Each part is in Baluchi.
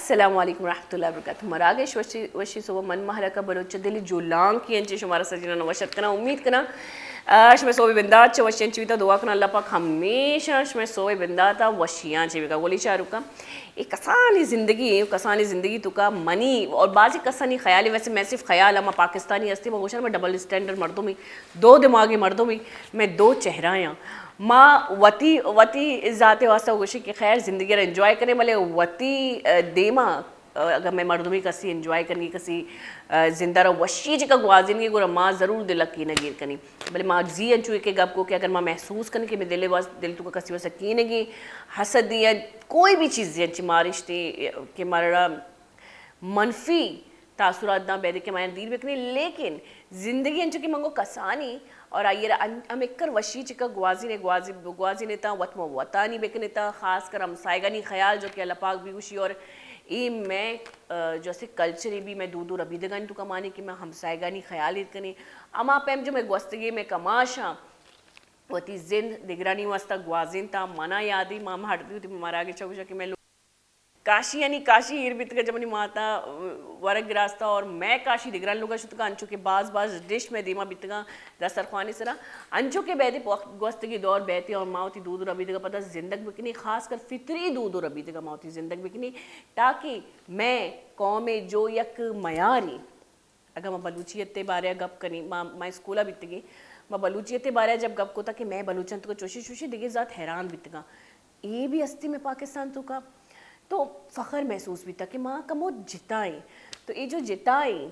السلام علیکم ورحمۃ اللہ وبرکاتہ۔ مراگش وشی، وشی صبح من مہرکہ بلوچ دل جولانکی انچے شمارا سجنان وشت کناں، امید کناں، آ، شمئے صبح بندات چہ وشی انچے بیتا، دعا کناں اللہ پاک ہمیشہ شمئے صبح بنداتا وشیاں چے بکا۔ گولی شاہ رکا، اے کسانی زندگی اے، کسانی زندگی توکا منی اور بعضی کسانی خیال اے، ویسے میں صرف خیال، ہما پاکستانی ہستی، میں گوشاں میں ڈبل اسٹینڈرڈ مردمی، دو دماغی مردمی، میں دو چہرہ آں۔ ما وتی، وتی ذات واسطہ گوشی کہ خیر زندگی را انجوائے کنیں، بلے وتی، آ، دیما، آ، اگر میں مردمی کسی انجوائے کنگی، کسی، آ، زندہ را وشی چکا گوازینگی، گڑا ما ضرور دل کی نگیر کنی۔ بلے ما زی انچو کہ گپ کو کہ اگر ما محسوس کنی کہ میں دل واس، دل توکا کسی واسطہ کینگی، حسد یا کوئی بھی چیز انچی مارشتی کہ مارا منفی تاثرات داں بیدے کہ ما دیر بکنیں، لیکن زندگی انچو کہ منگو کسانی اور آئی را ان-، ہمکر وشی چکا گوازینے، گوازی-، گوازینے تا وت ما وتانی بکنے تا، خاص کر ہمسائگانی خیال جو کہ اللہ پاک بھی گوشی اور اے میں، آ، جو اسے کلچر اے بھی میں دود و ربیدگانی توکا مانی کہ میں ہمسائگانی خیال ایر کنیں۔ اما پیم جو میں گوستگی میں کماشاں وتی زند دگرانی واسطہ گوازین تا منا یادی ما مردی وتی مراگش گوشا کہ میں کاشی یعنی کاشی ایر بیتگا جب منی ماتا ورگ گراستا اور میں کاشی دگران لوگا شتگا، انچو کہ باز باز ڈش میں دیما بیتگا دسترخوانی سرا، انچو کہ بیدے وقت گوستگی دور بیتی اور ما وتی دود و ربیدگا پدا زندگ بکنی، خاص کر فطری دود و ربیدگا ما وتی زندگ بکنی، تاکہ میں قوم جو یک میاری اگاں ما بلوچیت ء بارے ء گپ کنیں، ما، ما اسکول ء بیتگیں، ما بلوچیت ء بارے ء جب گپ کتگ کہ مئے بلوچاں توکا چوشیں چوشیں دگہ ذات حیران بیتگاں۔ اے بھی ہستی مئے پاکستان توکا؟ تو فخر محسوس بیتگ کہ ما کمو جتا ایں۔ تو اے جو جتا ایں،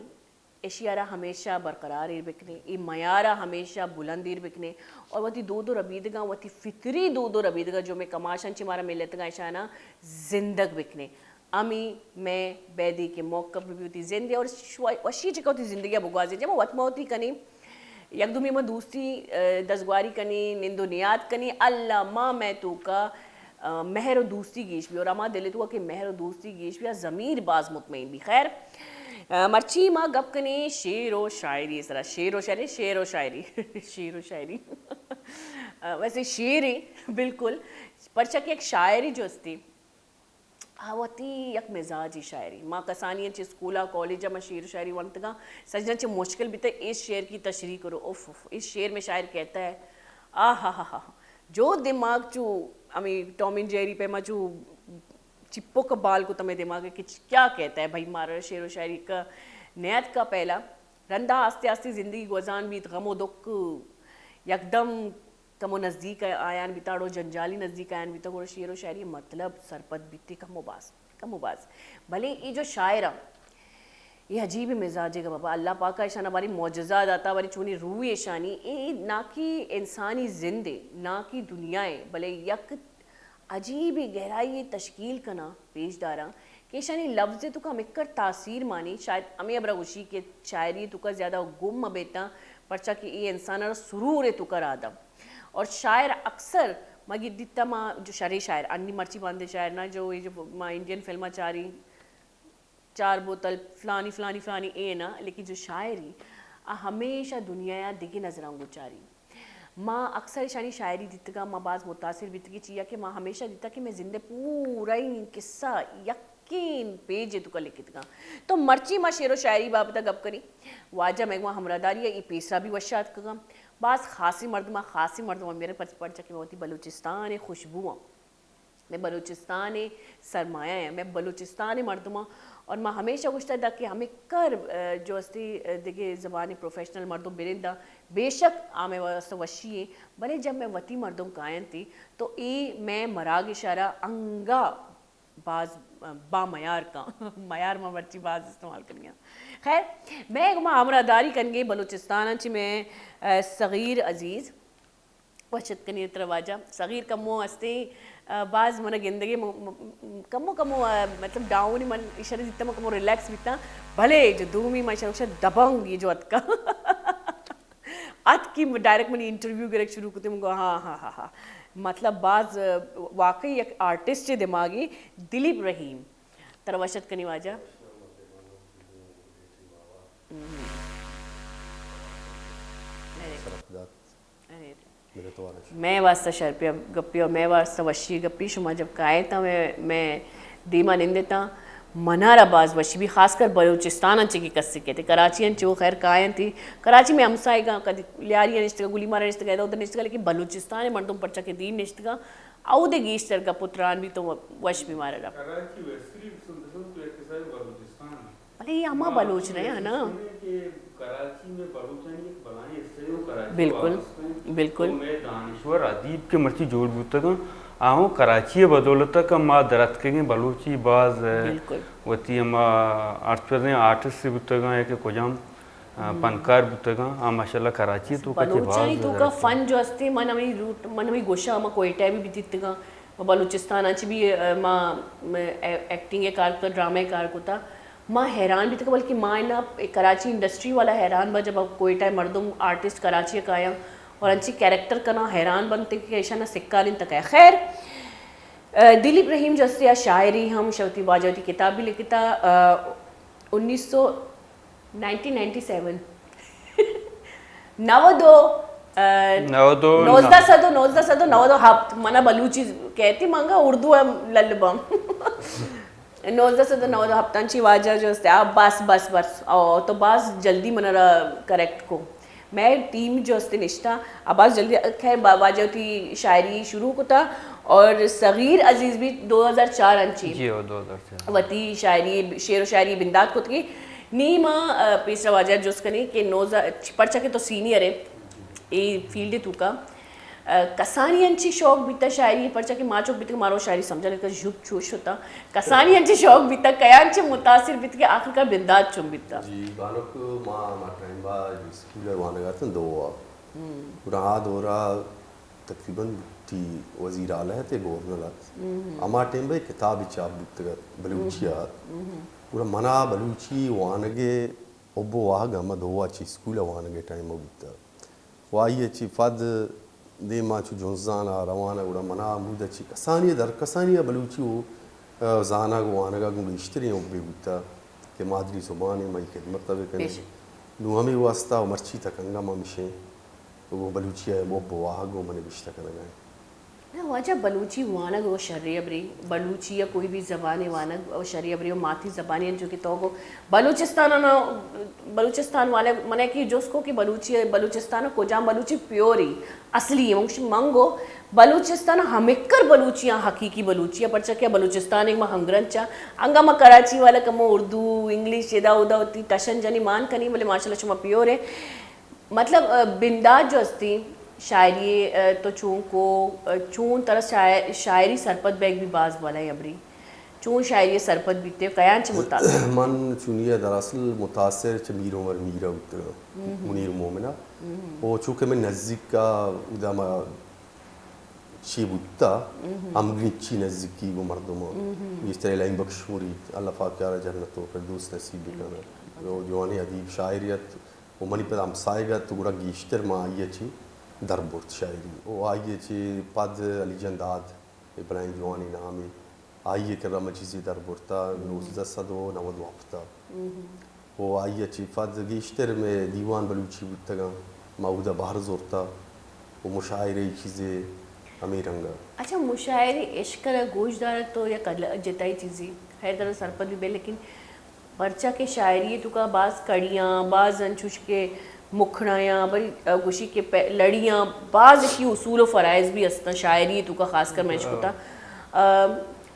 ایشی ء را ہمیشہ برقرار ایر بکنیں، اے معیار ء ہمیشہ بلند ایر بکنیں اور وتی دود و ربیدگاں، وتی فطری دود و ربیدگاں جو مئے کماشاں چہ مارا ملتگاں، اشاناں زندگ بکنیں۔ ہمے مئے بیدے کہ موقف بہ بیت وتی زندے اور شو-، وشی چکا وتی زندگی ء بگوازیں۔ جب ما وت ما وتی کنیں، یک دومی ما دوستی، ء، دزگواری کنیں، نند و نیاد کنیں، اللہ ما مئے توکا، ء، مہر و دوستی گیش بی اور ہما دل توکا کہ مہر و دوستی گیش بی، ضمیر باز مطمئن بی۔ خیر، ء، مرچی ما گپ کنیں شعر و شاعری سرا۔ شعر و شاعری، شعر و شاعری، شعر و شاعری۔ ء، ویسے شعر ایں، بالکل، پرچا کہ یک شاعری جو استی، آ وتی یک مزاجی شاعری۔ ما کسانی انچ اسکولا، کالجا ما شعر و شاعری ونتگاں، سجنا چہ مشکل بیتہ، اس شعر کی تشریح کرو۔ اف اف، اس شعر میں شاعر کہتا ہے، آہا ہا ہا۔ جو دماغ چو ہمیں ٹام اینڈ جیری پہ ما چو چپک بال کو تمہیں دماغ کہ کیا کہتا ہے بھائی، مارا شعر و شاعری کا نیت کا پہلا رندا آستے آستے زندگی گوزان بیت، غم و دکھ یکدم کمو نزدیک آیان بیتا، اڑو جنجالی نزدیک آیان بیتا، گڑا شعر و شاعری مطلب سرپد بیتی کمو باز، کمو باز۔ بلے ای جو شاعر ہم، ای عجیب مزاج ہے بابا، اللہ پاک اشانا باری معجزہ داتا، باری چونی روح ایشانی، ای نا کہ انسانی زند ہے، نا کہ دنیا ہے، بلے یک عجیب گہرائی تشکیل کناں، پیش داراں کہ ایشانی لفظ توکا ہمکر تاثیر مانی، شاید ہمیں ابرا گوشی کہ شاعری توکا زیادہ گم مبیتاں، پرچا کہ اے انسان را سرور توکا رادا۔ اور شاعر اکثر ما گدیتا ما جو شرے شاعر، انی مرچی باندے شاعر نا جو، اے جو ما انڈین فلم چاری، چار بوتل فلانی فلانی فلانی اے نا، لیکن جو شاعری آ ہمیشہ دنیا یا دگہ نظراں گوچاری۔ ما اکثر اشانی شاعری دیتگا، ما باز متاثر بیتگی، چیا کہ ما ہمیشہ دیتا کہ میں زندے پورا این قصہ یکین پیج توکا لکھتگا۔ تو مرچی ما شعر و شاعری بابتا گپ کنی، واجہ میگواں ہمراہ داری ای پیسرا بھی وشات کگا۔ باز خاصی مردم، خاصی مردم میرے پرچ پرچا کہ میں وتی بلوچستان خوشبو میں بلوچستان سرمایہ ہیں، میں بلوچستان مردماں اور ما ہمیشہ گوشتا دا کہ ہمیں کر، ء، جو استی، ء، دگہ زبان پروفیشنل مردم برندا، بے شک آ میں واسطہ وشی ہیں، بلے جب میں وتی مردم کائن تھی تو اے میں مراگ اشارہ انگا باز، ء، با میار کا میار ما مرچی باز استعمال کرنی۔ خیر، میں ما ہمراہ داری کنگے بلوچستان چی میں، ء، صغیر عزیز وش اتک کنی ترا واجہ۔ صغیر کمو ہستے، آ، باز من گندگے م-، م-، کمو کمو، آ، مطلب ڈاؤن من ایشرا دیتا من کمو ریلیکس بیتا، بلے جو دومی من ایشرا گوشا دبنگ یہ جو اتکا۔ اتکی ڈائریکٹ منی انٹرویو گرگ شروع کتے من گو ہاں، ہاں، ہاں، ہاں۔ مطلب باز، آ، واقعی یک آرٹسٹ دماغی دلیپ رحیم۔ ترا وش اتک کنی واجہ۔ ہم۔ ارے۔ ارے۔ مئے واسطہ شرپی گپی اور مئے واسطہ وشی گپی۔ شما جب کائے تا مئے، مئے دیما نندے تا، منارا باز وشی بی، خاص کر بلوچستان انچے کہ کسے کہتے، کراچی انچے وہ خیر کائیں تھی، کراچی میں ہمسائے گا، کدی لیاری نشتگا، گلی مارا نشتگا، ادا ادھر نشتگا، لیکن بلوچستان مردم پرچا کہ دین نشتگا، او دے گیشتر گپ و تران بی تو وش بی مارا رب۔ کراچی ویسٹری بسن بسن تو ایک حساب بلوچستان ہے۔ بلے یہ ہما بلوچ رہے ہیں نا۔ کہ کراچی میں بلوچانی ایک بلائیں حصے ہو کراچی بالکل، واپس میں۔ بالکل۔ تو میں دانشور ادیب کے مرچی جوڑ بوتگاں، آہوں کراچی بدولت کہ ما درتکگیں بلوچی باز، بالکل۔ وتی ہما آرٹ پرزیں آرٹسٹ بوتگاں یا کہ کجام، آ، فنکار بوتگاں، آ ماشاءاللہ کراچی تو کچے باز بلوچانی تو کا درتکگیں۔ فن جو استے، من ہمیں روٹ، من ہمیں گوشا ہما کوئٹہ بھی بیتگاں، بلوچستان انچ بھی، آ، ما، ما ایکٹنگ کار کتا، ڈرامہ کار کتا۔ ما حیران بیتگ، بلکہ ما انا کراچی انڈسٹری والا حیران با، جب کوئٹہ مردم آرٹسٹ کراچی کایاں اور انچی کریکٹر کنا حیران بنت کہ ایشانا سکارین تک ہے۔ خیر، آ، دلیپ رحیم جستے آ شاعری ہم شوتی واجہ وتی کتاب بھی لکھتا، آ، انیس سو، نائنٹین نائنٹی سیون۔ نود و، آ، نود و نوزدہ سد و، نوزدہ سد و نود و ہفت، منا بلوچی کہتی، منگا اردو ہے لل بم۔ نوزدہ سد و نود و ہپتاں چی واجہ جو است، آ، بس، بس، بس۔ او، تو باز جلدی منارا کریکٹ کو۔ میں ٹیم جو است نشتا، آ، باز جلدی، خیر، با-، واجہ وتی شاعری شروع کتا اور صغیر عزیز بھی دو ہزار چار انچی۔ جی، او، دو ہزار چار۔ وتی شاعری، شعر و شاعری بندات کتگی۔ نی ما، آ، پیسرا واجہ جست کنی کہ نوزدہ، پرچا کہ تو سینئر ہے، اے فیلڈ تو کا۔ آ، کسانی انچی شوق بیتا شاعری، پرچا کہ ما چوک بیتا کہ مارو شاعری سمجھا لگتا، جھک چوش ہوتا۔ کسانی انچی شوق بیتا، کیا انچی متاثر بیتا کہ آخر کار بندات چون بیتا؟ جی، بانک ما، ما ٹائم با جو اسکول وانگا تن دو آ۔ پورا آ دورا تقریباً بھٹی وزیر اعلیٰ ات، گورنر ات۔ ہما ٹائم با کتاب چاپ بیتگ ات، بلوچی ات۔ پورا منا بلوچی وانگے حب و واہگ ہما دو آ چی اسکول وانگے ٹائم بیتا۔ و آئی ء چہ پد دیما چو جنزان ء روان ء گڑا منا ہمود ء چہ کسانی ء در کسانی ء بلوچی و، ء، زانگ و وانگ ء گوں گیشتریں حبے بوتہ کہ مادری زبان ء مئی خدمت ء بہ کنیں۔ نوں ہمے واسطہ و مرچی تک انگہ ما مشیں و گوں بلوچی ء حب و واہگ گوں من نبشتہ کنگ ء انت۔ نہ واجہ، بلوچی وانگ و شریں ہبرے، بلوچی یا کوئی بھی زبان وانگ و شریں ہبرے و ماتی زبانی انت، چونکہ تو گو بلوچستان نا، بلوچستان والے منے کہ جست کو کہ بلوچی، بلوچستان کجام بلوچی پیوری اصلی ہے، من گوشی من گو بلوچستان ہمکر بلوچی آں، حقیقی بلوچی آں، پرچا کہ بلوچستان ایک ما ہنگرنچ آں، انگا ما کراچی والا کمو اردو، انگلش، ادا ادا وتی ٹشن جنی مان کنی، بلے ماشاءاللہ شما پیور ہے۔ مطلب، ء، بندات جو استی شاعری، ء، تو چون کو، ء، چون ترا شاعر-، شاعری سرپد بیگ بھی باز بلائیں ابری۔ چون شاعری سرپد بیتے، کیان چہ متاثر؟ من چونی ء دراصل متاثر چہ میر عمر میر ء بوتگاں، منیر مومن ء۔ او چونکہ من نزیک ء ادا ما چی بوتا، ہمگرنچی نزیکی گوں مردم ء۔ گیشتر الہی بخش مرید، اللہ پاک یارا جنت و فردوس نصیب بکنت۔ او جوانیں ادیب شاعری ات۔ و منی پدا ہمسایگ ات، گڑا گیشتر ما آئی ء چہ در برت شاعری۔ و آئی ء چہ پد علی جان داد، اے بلائیں جوانیں نامے، آئی ء کرا من چیزے در برتا، نوزدہ سد و نود و ہپت ء۔ و آئی ء چہ پد گیشتر مئے دیوان بلوچی بوتگاں، ما اودا بہر زرتا و مشاعرہ چیزے ہمے رنگ ء۔ اچھا، مشاعرہ اشکر ء گوش دارگ تو یک الگ جتائی چیزے، خیر ترا سرپد بھی بے، لیکن پرچا کہ شاعری ء توکا باز کڑیاں، باز انچوش کہ مکھڑایاں، بل گوشی کہ پہ-، لڑیاں، باز اشی اصول و فرائض بھی استاں شاعری ء توکا، خاص کر میں اشکتا۔ آ،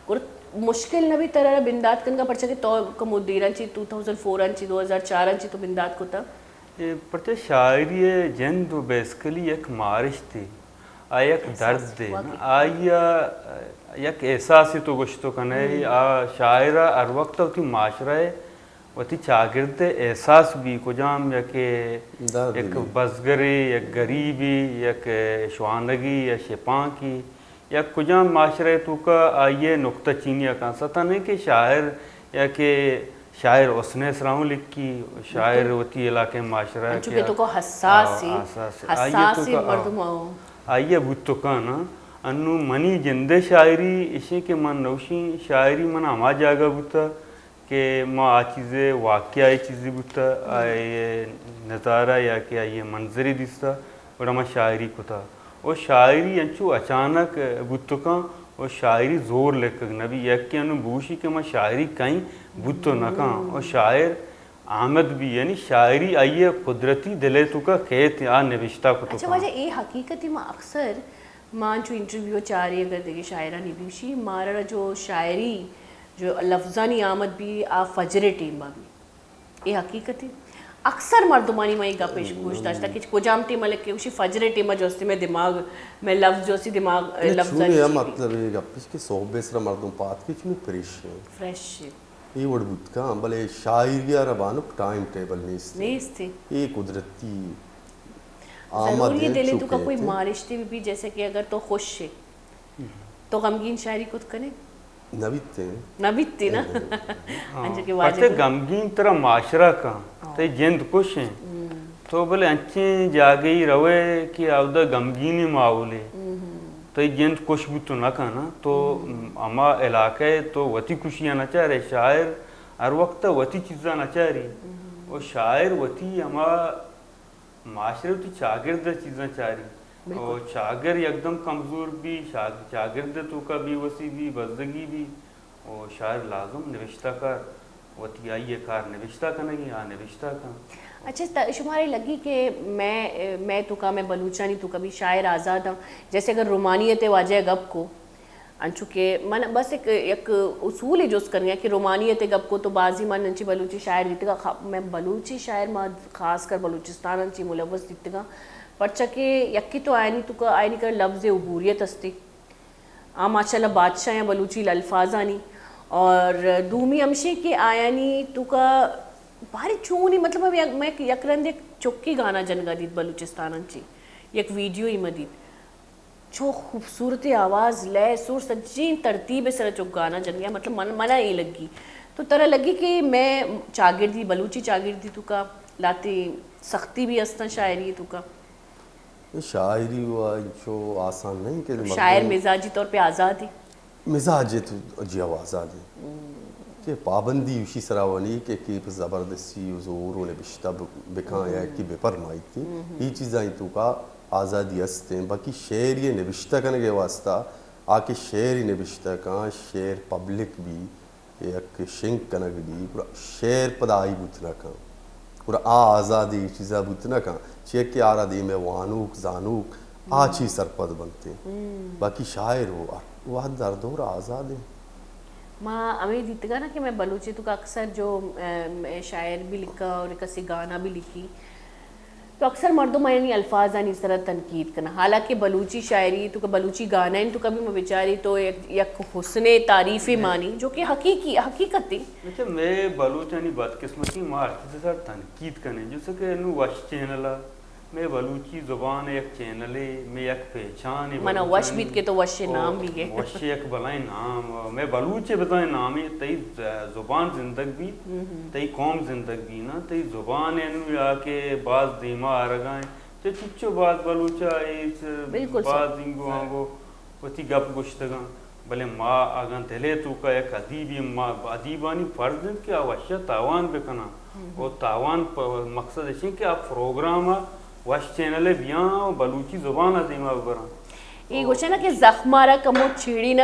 گڑا مشکل نہ بیت ترا بندات کنگا، پرچا کہ تو کمو دیراں چی، ٹو تھاؤزنڈ فور آں چی، دو ہزار چار آں چی تو بندات کتا۔ اے پرچہ شاعری ء جند و بیسکلی یک مارشتے، آ یک احساس، درد ء، واقعی۔ آئی ء یک احساسے تو گوشتو کنے، آ شاعر ء ہر وقت وتی معاشرہ ء وتی چاگرد ء احساس بی، کجام یک درد یک بی۔ بزگرے، یک گریبے، یک شوانگے یا شپانکے، یک کجام معاشرہ ء توکا آئی ء نکتہ چینی ء کنسا تنیں کہ شاعر یا کہ شاعر حسن ء سرا ہوں لکھی، شاعر بالکل۔ وتی علاقہ ء معاشرہ انچو کہ کہ تو کو حساس ہی، آ، حساس، آئی ء حساس ہی توکا، آ، مردم ہو۔ آئی ء بوت تو کن، انو منی جند ء شاعری اشیں کہ من نوشیں شاعری من ہما جاگہ بوتا کہ ما آ چیزے واقعہ آئی چیزے بوتا، آئی نظارہ یا کہ آئی منظرے دیستا، گڑا من شاعری کتا۔ و شاعری انچو اچانک بوت تو کن، و شاعری زور لکگ نہ بی، یکے انوں بوشی کہ من شاعری کئیں بوت تو نہ کاں۔ و شاعر آمد بی، یعنی شاعری آئی ء قدرتی دل ء توکا کیت، آ نبشتہ کتو اچھا کاں۔ واجہ، اے حقیقت ما اکثر، ما انچو انٹرویو چارے اگر دگہ شاعرانی بیشی، مارا جو شاعری، جو لفظانی آمد بی، آ فجر ٹیم بی۔ اے حقیقت ہے۔ اکثر مردمانی ما اے گپ اش گوش داشتہ کہ کجام ٹیم لکے، گوشی فجر ٹیم جو استی میں دماغ، میں لفظ جو استی دماغ، نہ، لفظانی چونی ہے چی بی۔ مطلب اے گپ اش کہ صحب سرا مردم پاد کے چونی فریش ہیں۔ فریش ہے۔ اے وڑ بوت کاں، بلے شاعری ء را بانک ٹائم ٹیبل نیست۔ نیست۔ اے قدرتی آمد ضروری ہے، دل تو کا کوئی مارشتے بھی، بھی، جیسے کہ اگر تو خوش ہے، تو غمگین شاعری کت کنے؟ نہ بیتے۔ نہ بیتے نا؟ ہاں۔ انچو کہ واجہ پرچہ گوشت۔ غمگین ترا معاشرہ کاں، ہاں۔ تئی جند خوش ہیں۔ تو بلے انچیں جاگہی روئے کہ اودا غمگینیں ماحولے۔ تئی جند خوش بوت تو نہ کن نا، تو ہما علاقہ ء تو وتی خوشیاں نہ چارے، شاعر ہر وقت وتی چیزاں نہ چاری۔ و شاعر وتی ہما معاشرے وتی چاگرد ء چیزاں چاری۔ بالکل۔ و چاگرد یکدم کمزور بی، شاگ-، چاگرد ء توکا بے وسی بی، بزگی بی۔ و شاعر لازم نبشتہ کار وتی آئی ء کار نبشتہ کنگی، آ نبشتہ کن۔ اچھا، تا-، شمارا اے لگی کہ میں، میں توکا، میں بلوچانی توکا بھی شاعر آزاد ہاں۔ جیسے اگر رومانیت ء واجہ ء گپ کو، انچو کہ من بس ایک، یک اصولے جست کنگا کہ رومانیت ء گپ کو تو بازی من انچی بلوچی شاعر دیتگا، خا-، میں بلوچی شاعر ما خاص کر بلوچستان انچی ملوث دیتگا، پرچا کہ یکی تو آیانی توکا، آیانی کر لفظ عبوریت استی۔ آ ماشاءاللہ بادشاہ ہیں بلوچی الفاظانی۔ اور دومی ہمشی کہ آیانی توکا باری چونی، مطلب، اب یک، میں یک رند یک چکی گانا جنگا دیت بلوچستان انچی، یک ویڈیو ہی ما دیت۔ چو خوبصورت آواز، لے، سر، سجین ترتیب سر چو گانا جنگیا، مطلب، من، منا اے لگی۔ تو ترا لگی کہ میں چاگردی، بلوچی چاگردی توکا لاتے سختی بھی استاں شاعری توکا؟ اے شاعری و انچو آسان نہیں کہ شاعر مردم مزاجی طور پہ آزاد ہے۔ مزاج تو جی آواز آ دے کہ پابندی اسی سرا ونی کہ کی پہ زبردستی و زور و نبشتہ ب-، بکاں یا کہ بپرمائیتی۔ یہ چیزاں تو کا آزادی ہستیں۔ باقی شعر یہ نبشتہ کنگے واسطہ آ کہ شعر نبشتہ کاں، شعر پبلک بھی یک شنگ کنگ بی، گڑا شعر پدا آئی بوت نہ کن۔ گڑا آ آزادی چیزا بوت نہ کن۔ چیا کہ آرا دیم ء وانوک، زانوک، آ چی سرپد بنت۔ باقی شاعر و ہر وہد ہر دور آزاد ہیں۔ ما ہمیں دیتگا نا کہ میں بلوچی تو کا اکثر جو، ام، شاعر بھی لکھا اور کسی گانا بھی لکھی، تو اکثر مردم آیانی الفاظانی سرا تنقید کناں، حالانکہ بلوچی شاعری تو کہ بلوچی گانا انت تو کبھی ما بچاری تو یک، یک حسن تعریف مانی جو کہ حقیقی، حقیقت ہے۔ اچھا، میں بلوچانی بدقسمتی ما ہر چیز سر تنقید کنیں، جیسے کہ نو وش چینل ہے، میں بلوچی زبان یک چینل ہے، میں یک پہچان ہے منا وش بلوچانی۔ بیت کہ تو وش نام بھی ہے۔ وش یک بلائیں نام، میں بلوچ بزائیں نام ہے، تئی ز-، زبان زندگ بیت، تئی قوم زندگ بی نا، تئی زبان انو یا کہ باز دیما آرگا ہیں۔ چہ چچو باز بلوچا اے چہ بالکل سر۔ باز انگو آنگو وتی گپ گوشتگاں، بلے ما اگاں دلے توکا یک ادیبی، ما ادیبانی فرض انت کہ آ وشا تاوان بکناں۔ و تاوان پ-، مقصد اش انت کہ آ پروگرام آ وش چینل بیاں و بلوچی زبان آ دیما ببراں۔ اے گوشے نا کہ زخمارا کمو چھیڑینگ،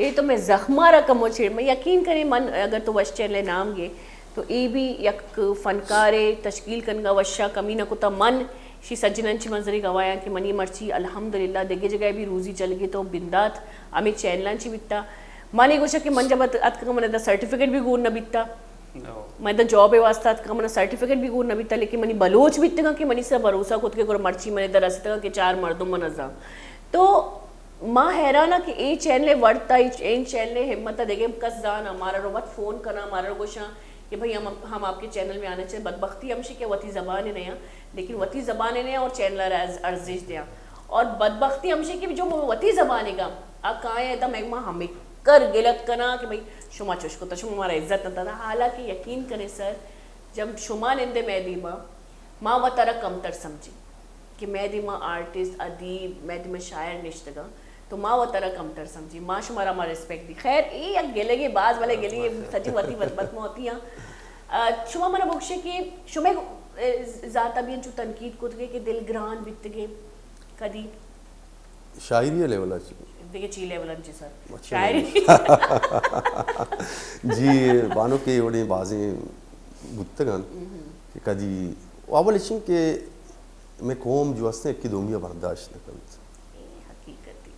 اے تو میں زخمارا کمو چھیڑ، میں یقین کریں من اگر تو وش چینل نام گے تو اے بھی یک فنکارے تشکیل کنگا وشا کمی نہ کتا۔ من شی سجنان چی منظری گواہاں کہ منی مرچی الحمدللہ دگہ جگہ بھی روزی چلگی تو بندات ہمیں چینلان چی بیتا۔ من اے گوشا کہ من جب ات-، اتکا من دا سرٹیفکیٹ بھی گون نہ بیتا۔ من دا جاب واسطہ اتکا من سرٹیفکیٹ بھی گون نہ بیتا، لیکن منی بلوچ بیتگا کہ منی سر بھروسہ کت کہ گڑا مرچی من در رستگا کہ چار مردم من زان۔ تو ما حیران آں کہ اے چینل ء وڑ تا، اے چ-، اے چینل ء ہمت ء دگہ کس زاناں، مارا رو وت فون کناں، مارا رو گوشاں کہ بھائی ہم، ہم آپ کے چینل میں آنا چاہتے ہیں۔ بدبختی ہمشی کہ وتی زبان ء نیاں، لیکن وتی زبان ء نیاں اور چینل ء ارز-، ارزش دیاں۔ اور بدبختی ہمشی کہ جو وتی زبان ء گا آ کائیں ادا میں ما ہمکر گلت کناں کہ بھائی شما چوش کتا، شما مارا عزت نہ داتا۔ حالانکہ یقین کنے سر، جب شما نندے مئے دیما، ما وتارا کمتر سمجھیں کہ مئے دیما آرٹسٹ، ادیب، مئے دیما شاعر نشتگاں، تو ما وتارا کمتر سمجھیں، ما شمارا ما ریسپیکٹ دی۔ خیر، اے یک گلگے باز، بلے گلی سجی وتی بدبخت ما وتی ہاں۔ آ، شما منا بگشے کہ شمے، اے، ذاتا بھی انچو تنقید کتگے کہ دل گران بیتگے کدی؟ شاعری لیول ء چی؟ دگہ چی لیول انت چی سر؟ اچھا۔ شاعری۔ جی، بانک، اے وڑیں بازیں بوتگ انت کہ کدی، اول اچ انت کہ مئے قوم جو استیں یکے دومی ءَ برداشت نہ کنت۔ اے حقیقتی۔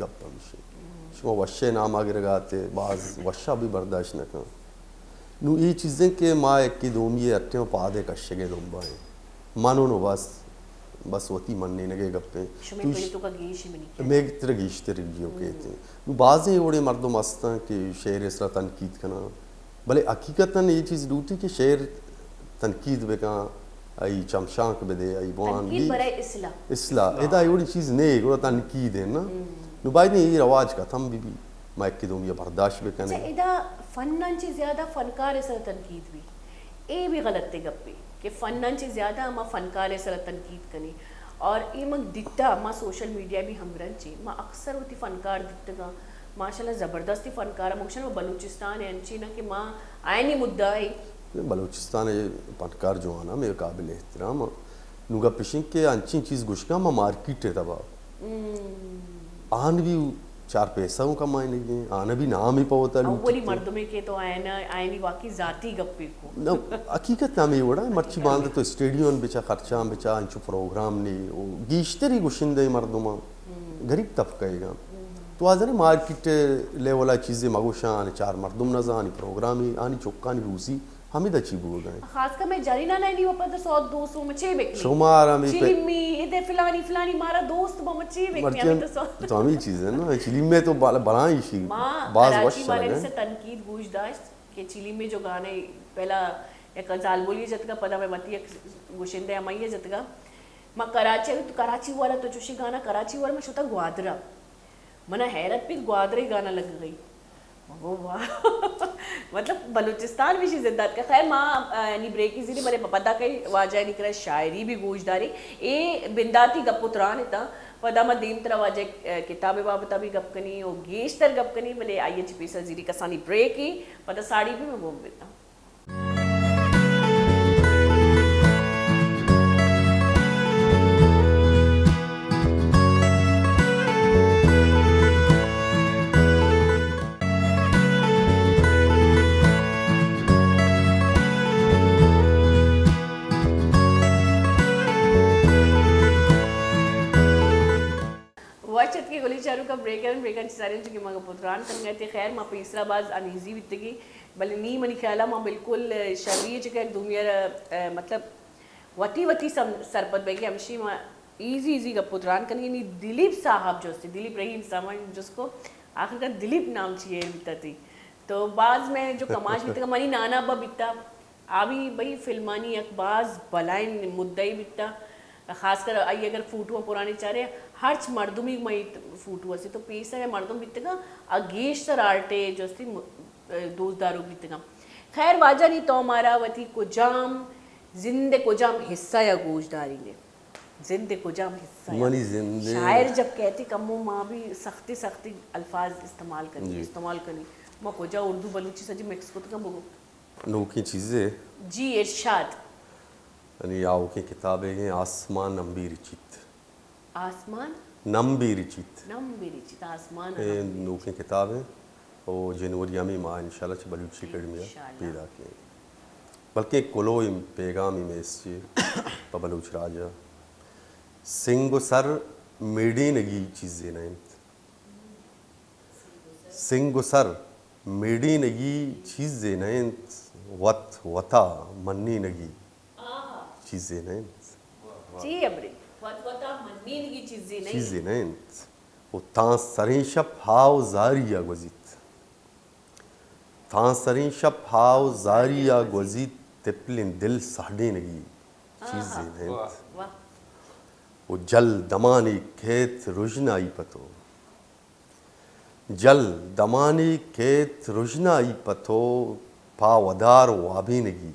گپ ہمیش انت۔ شما وش ءِ نام ءَ گرگ ءَ ات ئے، باز وش ءَ بھی برداشت نہ کنت۔ نوں اے چیزیں کہ ما یکے دومی ءِ ہر ٹائم پاد ءَ کشگ ءِ دمب ءَ ایں۔ من و نو بس، بس وتی منینگ ءِ گپ ایں۔ شمئے تو پڑی توکا گیش منی کہ مئے ترا گیشتر ایوک ایت۔ نوں بازیں وڑیں مردم ہستاں کہ شعر ءِ سرا تنقید کناں، بلے حقیقتاً اے چیز لوٹی کہ شعر تنقید بکاں، آئی چمشانک بدے، آئی بوان تنقید بھی برائے اصلاح۔ اصلاح۔ ادا اے وڑیں چیز نے، گڑا تنقید ہے نا۔ نوں باید اے رواج ختم بہ بی، ما یکے دومی ءَ برداشت بکنیں۔ اچھا، ادا فن انچی زیادہ فنکار ءِ سرا تنقید بی۔ اے بھی غلط گپے کہ فن انچی زیادہ ما فنکار ءِ سرا تنقید کنیں۔ اور اے من دیتا، ما سوشل میڈیا بھی ہمگرنچ ایں، ما اکثر وتی فنکار دیتگاں، ماشاءاللہ زبردستی فنکار، مگشن بلوچستان ءِ انچی نہ کہ ما آئینی مدعا ایں۔ بلوچستان ءِ فنکار جوان ءَ مئے قابل احترام ءَ۔ نوں گپ اش انت کہ انچیں چیز گوشگاں ما مارکیٹ ءِ تبا۔ آن بھی چار پیسہ اوں کمائینگی ایں، آن بھی نام ہی پہ وتا لوٹیت۔ اولی مردمے کہ تو آئین، آئینی واقعی ذاتی گپے کو۔ نہ، حقیقت ہمے وڑا، مرچی باندا تو اسٹیڈیم بچا، خرچاں بچا، انچو پروگرام نی، او گیشتری گشندہ مردماں، غریب طبقہ ایگاں۔ تو آزنے مارکیٹ لیولا چیزے مگوشاں، آنی چار مردم نزانی پروگرامی، آنی چکانی روزی ہمیں دا چی بوگا ایں۔ خاص کر میں جنیناں نی وپد سو دو سو مچے بکنی۔ شمار ہمیں پہ چلیمی، ادے فلانی فلانی مارا دوست با مچے بکنی، مرچی ہمیں تو سو۔ تو ہمیں چیز ہے نا، چلیمے تو بلا-، بلائیں شی، ما باز کراچی وش والے لگے۔ سے تنقید گوش داشت کہ چلیمے جو گانے پہلا یک زالبولی جتگا، پدا میں وتی یک گشندہ ہمائی جتگا۔ ما کراچی، تو کراچی والا تو چوشی گانا کراچی والا، میں شتا گوادرا۔ منا حیرت بیت، گوادرے گانا لگ گئی۔ مگو واہ۔ مطلب بلوچستان بھی شی زندہ اتکا۔ خیر ما، آ، یعنی بریکی زیری، بلے پدا کئی واجہ یعنی کرا شاعری بھی گوش داری۔ اے بنداتی گپ و تران اتاں۔ پدا ما دیم ترا واجہ، آ، کتاب بابتا بھی گپ کنی و گیشتر گپ کنی، بلے آئیے چی پیسا زیری کسانی بریکی، پدا ساڑی بھی میں گوم بیتاں۔ وش اتکے گلی چاروکاں، بریک ءَ، بریک ءَ چہ ساریں چونکہ ما گپ و تران کنگ ءَ اتیں۔ خیر، ما پیسرا باز انیزی بیتگیں، بلے نی منی خیال ءَ ما بالکل شری ءَ چکہ یک دومی ءَ را، ا، مطلب وتی وتی سم-، سرپد بئیگیں، ہمشی ما ایزی ایزی گپ و تران کنگیں۔ نی دلیپ صاحب جو استے، دلیپ رحیم صاحب، من جست کو آخر کا دلیپ نام چی ہے بیتا تئی؟ تو باز میں جو کماش بیتگا، منی نانا با بیتا۔ آ بھی بھئی فلمانی یک باز بلائیں مدعی بیتا، خاص کر آئی اگر فوٹو پرانے چارے، ہرچ مردمی مئی فوٹو اسے تو پیسر مردم بیتگا، آ گیشتر آرٹے جو استی م-، دوست داروک بیتگا۔ خیر واجہ نی تو مارا وتی کجام زند کجام حصہ یا گوش داری نے؟ زند کجام حصہ یا؟ منی زند۔ شاعر جب کہتے کمو ما بھی سختی سختی الفاظ استعمال کنی، جی۔ استعمال کنی۔ ما کجا اردو بلوچی سجی مکس کتگا بگو۔ نوکیں چیزے۔ جی، ارشاد۔ یعنی آؤکیں کتابے گیں آسمان نمبی رچیت۔ آسمان؟ نمبی رچیت۔ نمبی رچیت، آسمان اے نمبی نوکیں رچیت۔ کتاب ایں۔ او جنوری ہمیں ماہ انشاءاللہ چہ بلوچی اکیڈمی ءَ انشاءاللہ۔ پیداک ایں۔ بلکیں کلوہ پیغامی میسجے پہ بلوچ راج ءَ۔ سنگ و سر میڑینگی چیزے نہ انت۔ سنگ و سر میڑینگی چیزے نہ انت، وت وتا منینگی چیزے نہ انت۔ چی ابری؟ وت وتا منینگی چیزے نہ انت۔ چیزے نہ انت۔ و تاں سریں شپ ہاو زاری ءَ گوزیت۔ تاں سریں شپ ہاو زاری ءَ گوزیت، تپلیں دل ساڈینگی چیزے نہ انت۔ واہ۔ و جل دمانے کیت رژنائی پہ تو۔ جل دمانے کیت رژنائی پہ تو، پا ودار وابینگی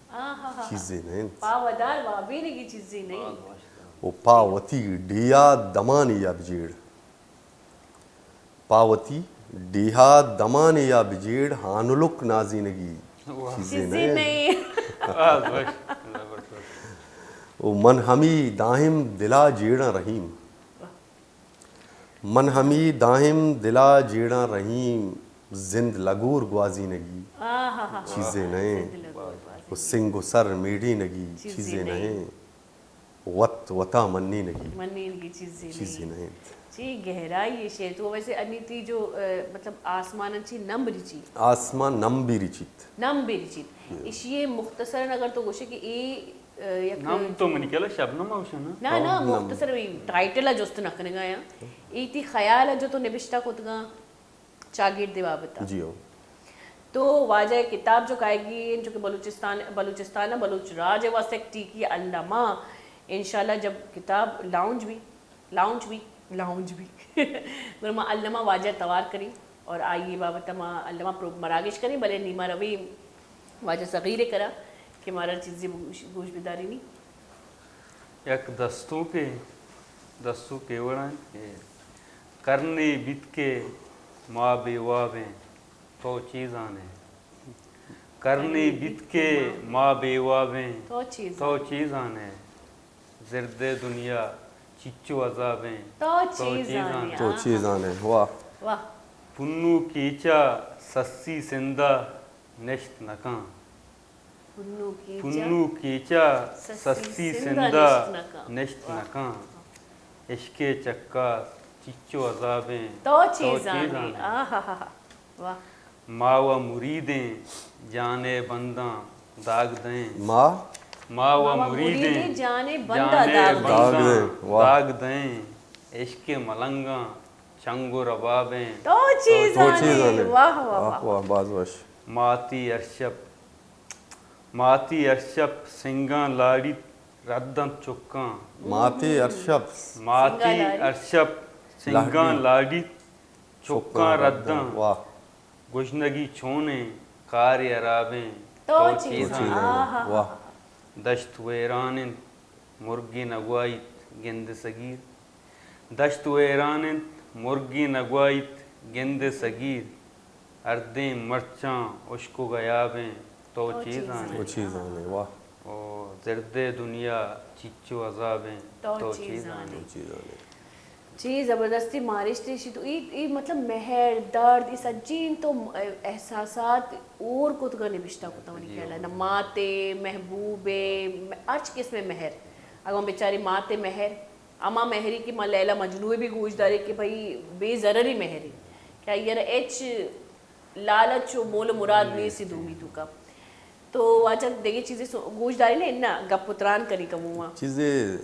آہا۔ چیزے نہ انت۔ پا ودار وابینگی چیزے نہ انت۔ و پا وتی ڈیہا دمانے یا بجیڑ۔ پا وتی ڈیہا دمانے یا بجیڑ، ہانلک نازینگی واہ۔ چیزے نہ انت۔ واہ، وش، زبردست۔ و من ہمے دائم دلا جیڑاں رحیم۔ من ہمے دائم دلا جیڑاں رحیم، زند لگور گوازینگی چیزے نہ انت، و سنگ و سر میڑینگی چیزے نہ انت، وت وتا منینگی منینگی چیزے نہ انت۔ چی گہرائی ہے شعر تو۔ ویسے انی تی جو، اہ، مطلب آسمان چی نمبری چی؟ آسمان نمبری چیت۔ نمبری چیت۔ اشی مختصرا اگر تو گوشے کہ اے، اہ، یک نم تو منی کلا شبنم اوشن نا؟ نا، نا، مختصر وی ٹائٹل جست نہ کنگا یا۔ اے تی خیال جو تو نبشتہ کتگا چاگرد بابت۔ جی ہو۔ تو واجہ کتاب جو کائیگی انت، جو کہ بلوچستان، بلوچستان ء بلوچ راج ء واسطہ یک ٹیکی الما، انشاءاللہ جب کتاب لانچ بی، لانچ بی، لانچ بی، گڑا ما الما واجہ توار کریں اور آئی بابت ما الما پرو-، مراگش کریں، بلے نی ما رویں واجہ صغیر ء کرا کہ مارا چیزے بگوش-، گوش بدارینی۔ یک دستونکے، دستونکے وڑ انت کہ کرنے بیت کہ ما بے واب ایں، تو چی زانئے؟ کرنے بیت کہ ما بے واب ایں، تو چی تو زانئے؟ چی زانئے؟ زردے دنیا چچو عذاب ایں، تو تو چی چی زانئے؟ زانئے؟ تو چی زانئے؟ واہ۔ واہ۔ پنو کیچا سسی سندا نشت نکاں۔ پنو کیچا پنو کیچا سسی سسی سندا سندا نشت نکاں۔ نشت واہ۔ نکاں۔ عشق چکاس چچو عذابیں تو چی تو چی زانے؟ زانے؟ آہاہا۔ واہ۔ ما و مریدیں جانے بنداں داگ دئیں۔ ما؟ ما و ما و مریدیں مریدیں جانے بنداں جانے داگ دئیں۔ بنداں داگ دئیں۔ واہ۔ داگ دئیں۔ عشق ملنگاں چنگ و ربابیں تو چی تو چی زانے؟ زانے؟ واہ، واہ، واہ، واہ۔ واہ، باز وش۔ ماتی ارشپ، ماتی ارشپ سنگاں لاڑیت ردنت چکاں۔ ماتی ارشپ۔ ماتی سنگاں لاڑیت۔ ارشپ سنگاں لاڑیت۔ لاڑیت چکاں چکاں رداں۔ رداں۔ واہ۔ گژنگی چونیں کارے ہرابیں تو تو چی چی زانے؟ زانے؟ آہا۔ واہ۔ دشت ویران انت مرگے نگوائیت گند سگیر۔ دشت ویران انت، مرگے نگوائیت گند سگیر۔ ہردیں مرچاں ہشک و گیابیں تو تو چی چی زانے؟ زانے؟ تو چی زانے؟ واہ۔ او زردے دنیا چچو عذابیں تو تو چی چی زانے؟ زانے؟ تو چی زانے؟ چی زبردستی مارشت ایشی تو ای، ای مطلب مہر، درد، ای سجین تو احساسات اور کتگا نبشتہ کتا منی جی۔ خیال ہے۔ نہ ماتے، محبوبے، ہرچ قسم مہر۔ اگاں بیچاری ماتے مہر، ہما مہری کہ ما لیلا مجنو ء بھی گوش دارے کہ بھئی بے ضرری مہری کہ آئی ء را ہچ لالچ و مول و مراد نیست دومی توکا۔ تو واجہ دگہ چیزے سو-، گوش داری نے؟ نہ، گپ و تران کنی کمو ما۔ چیزے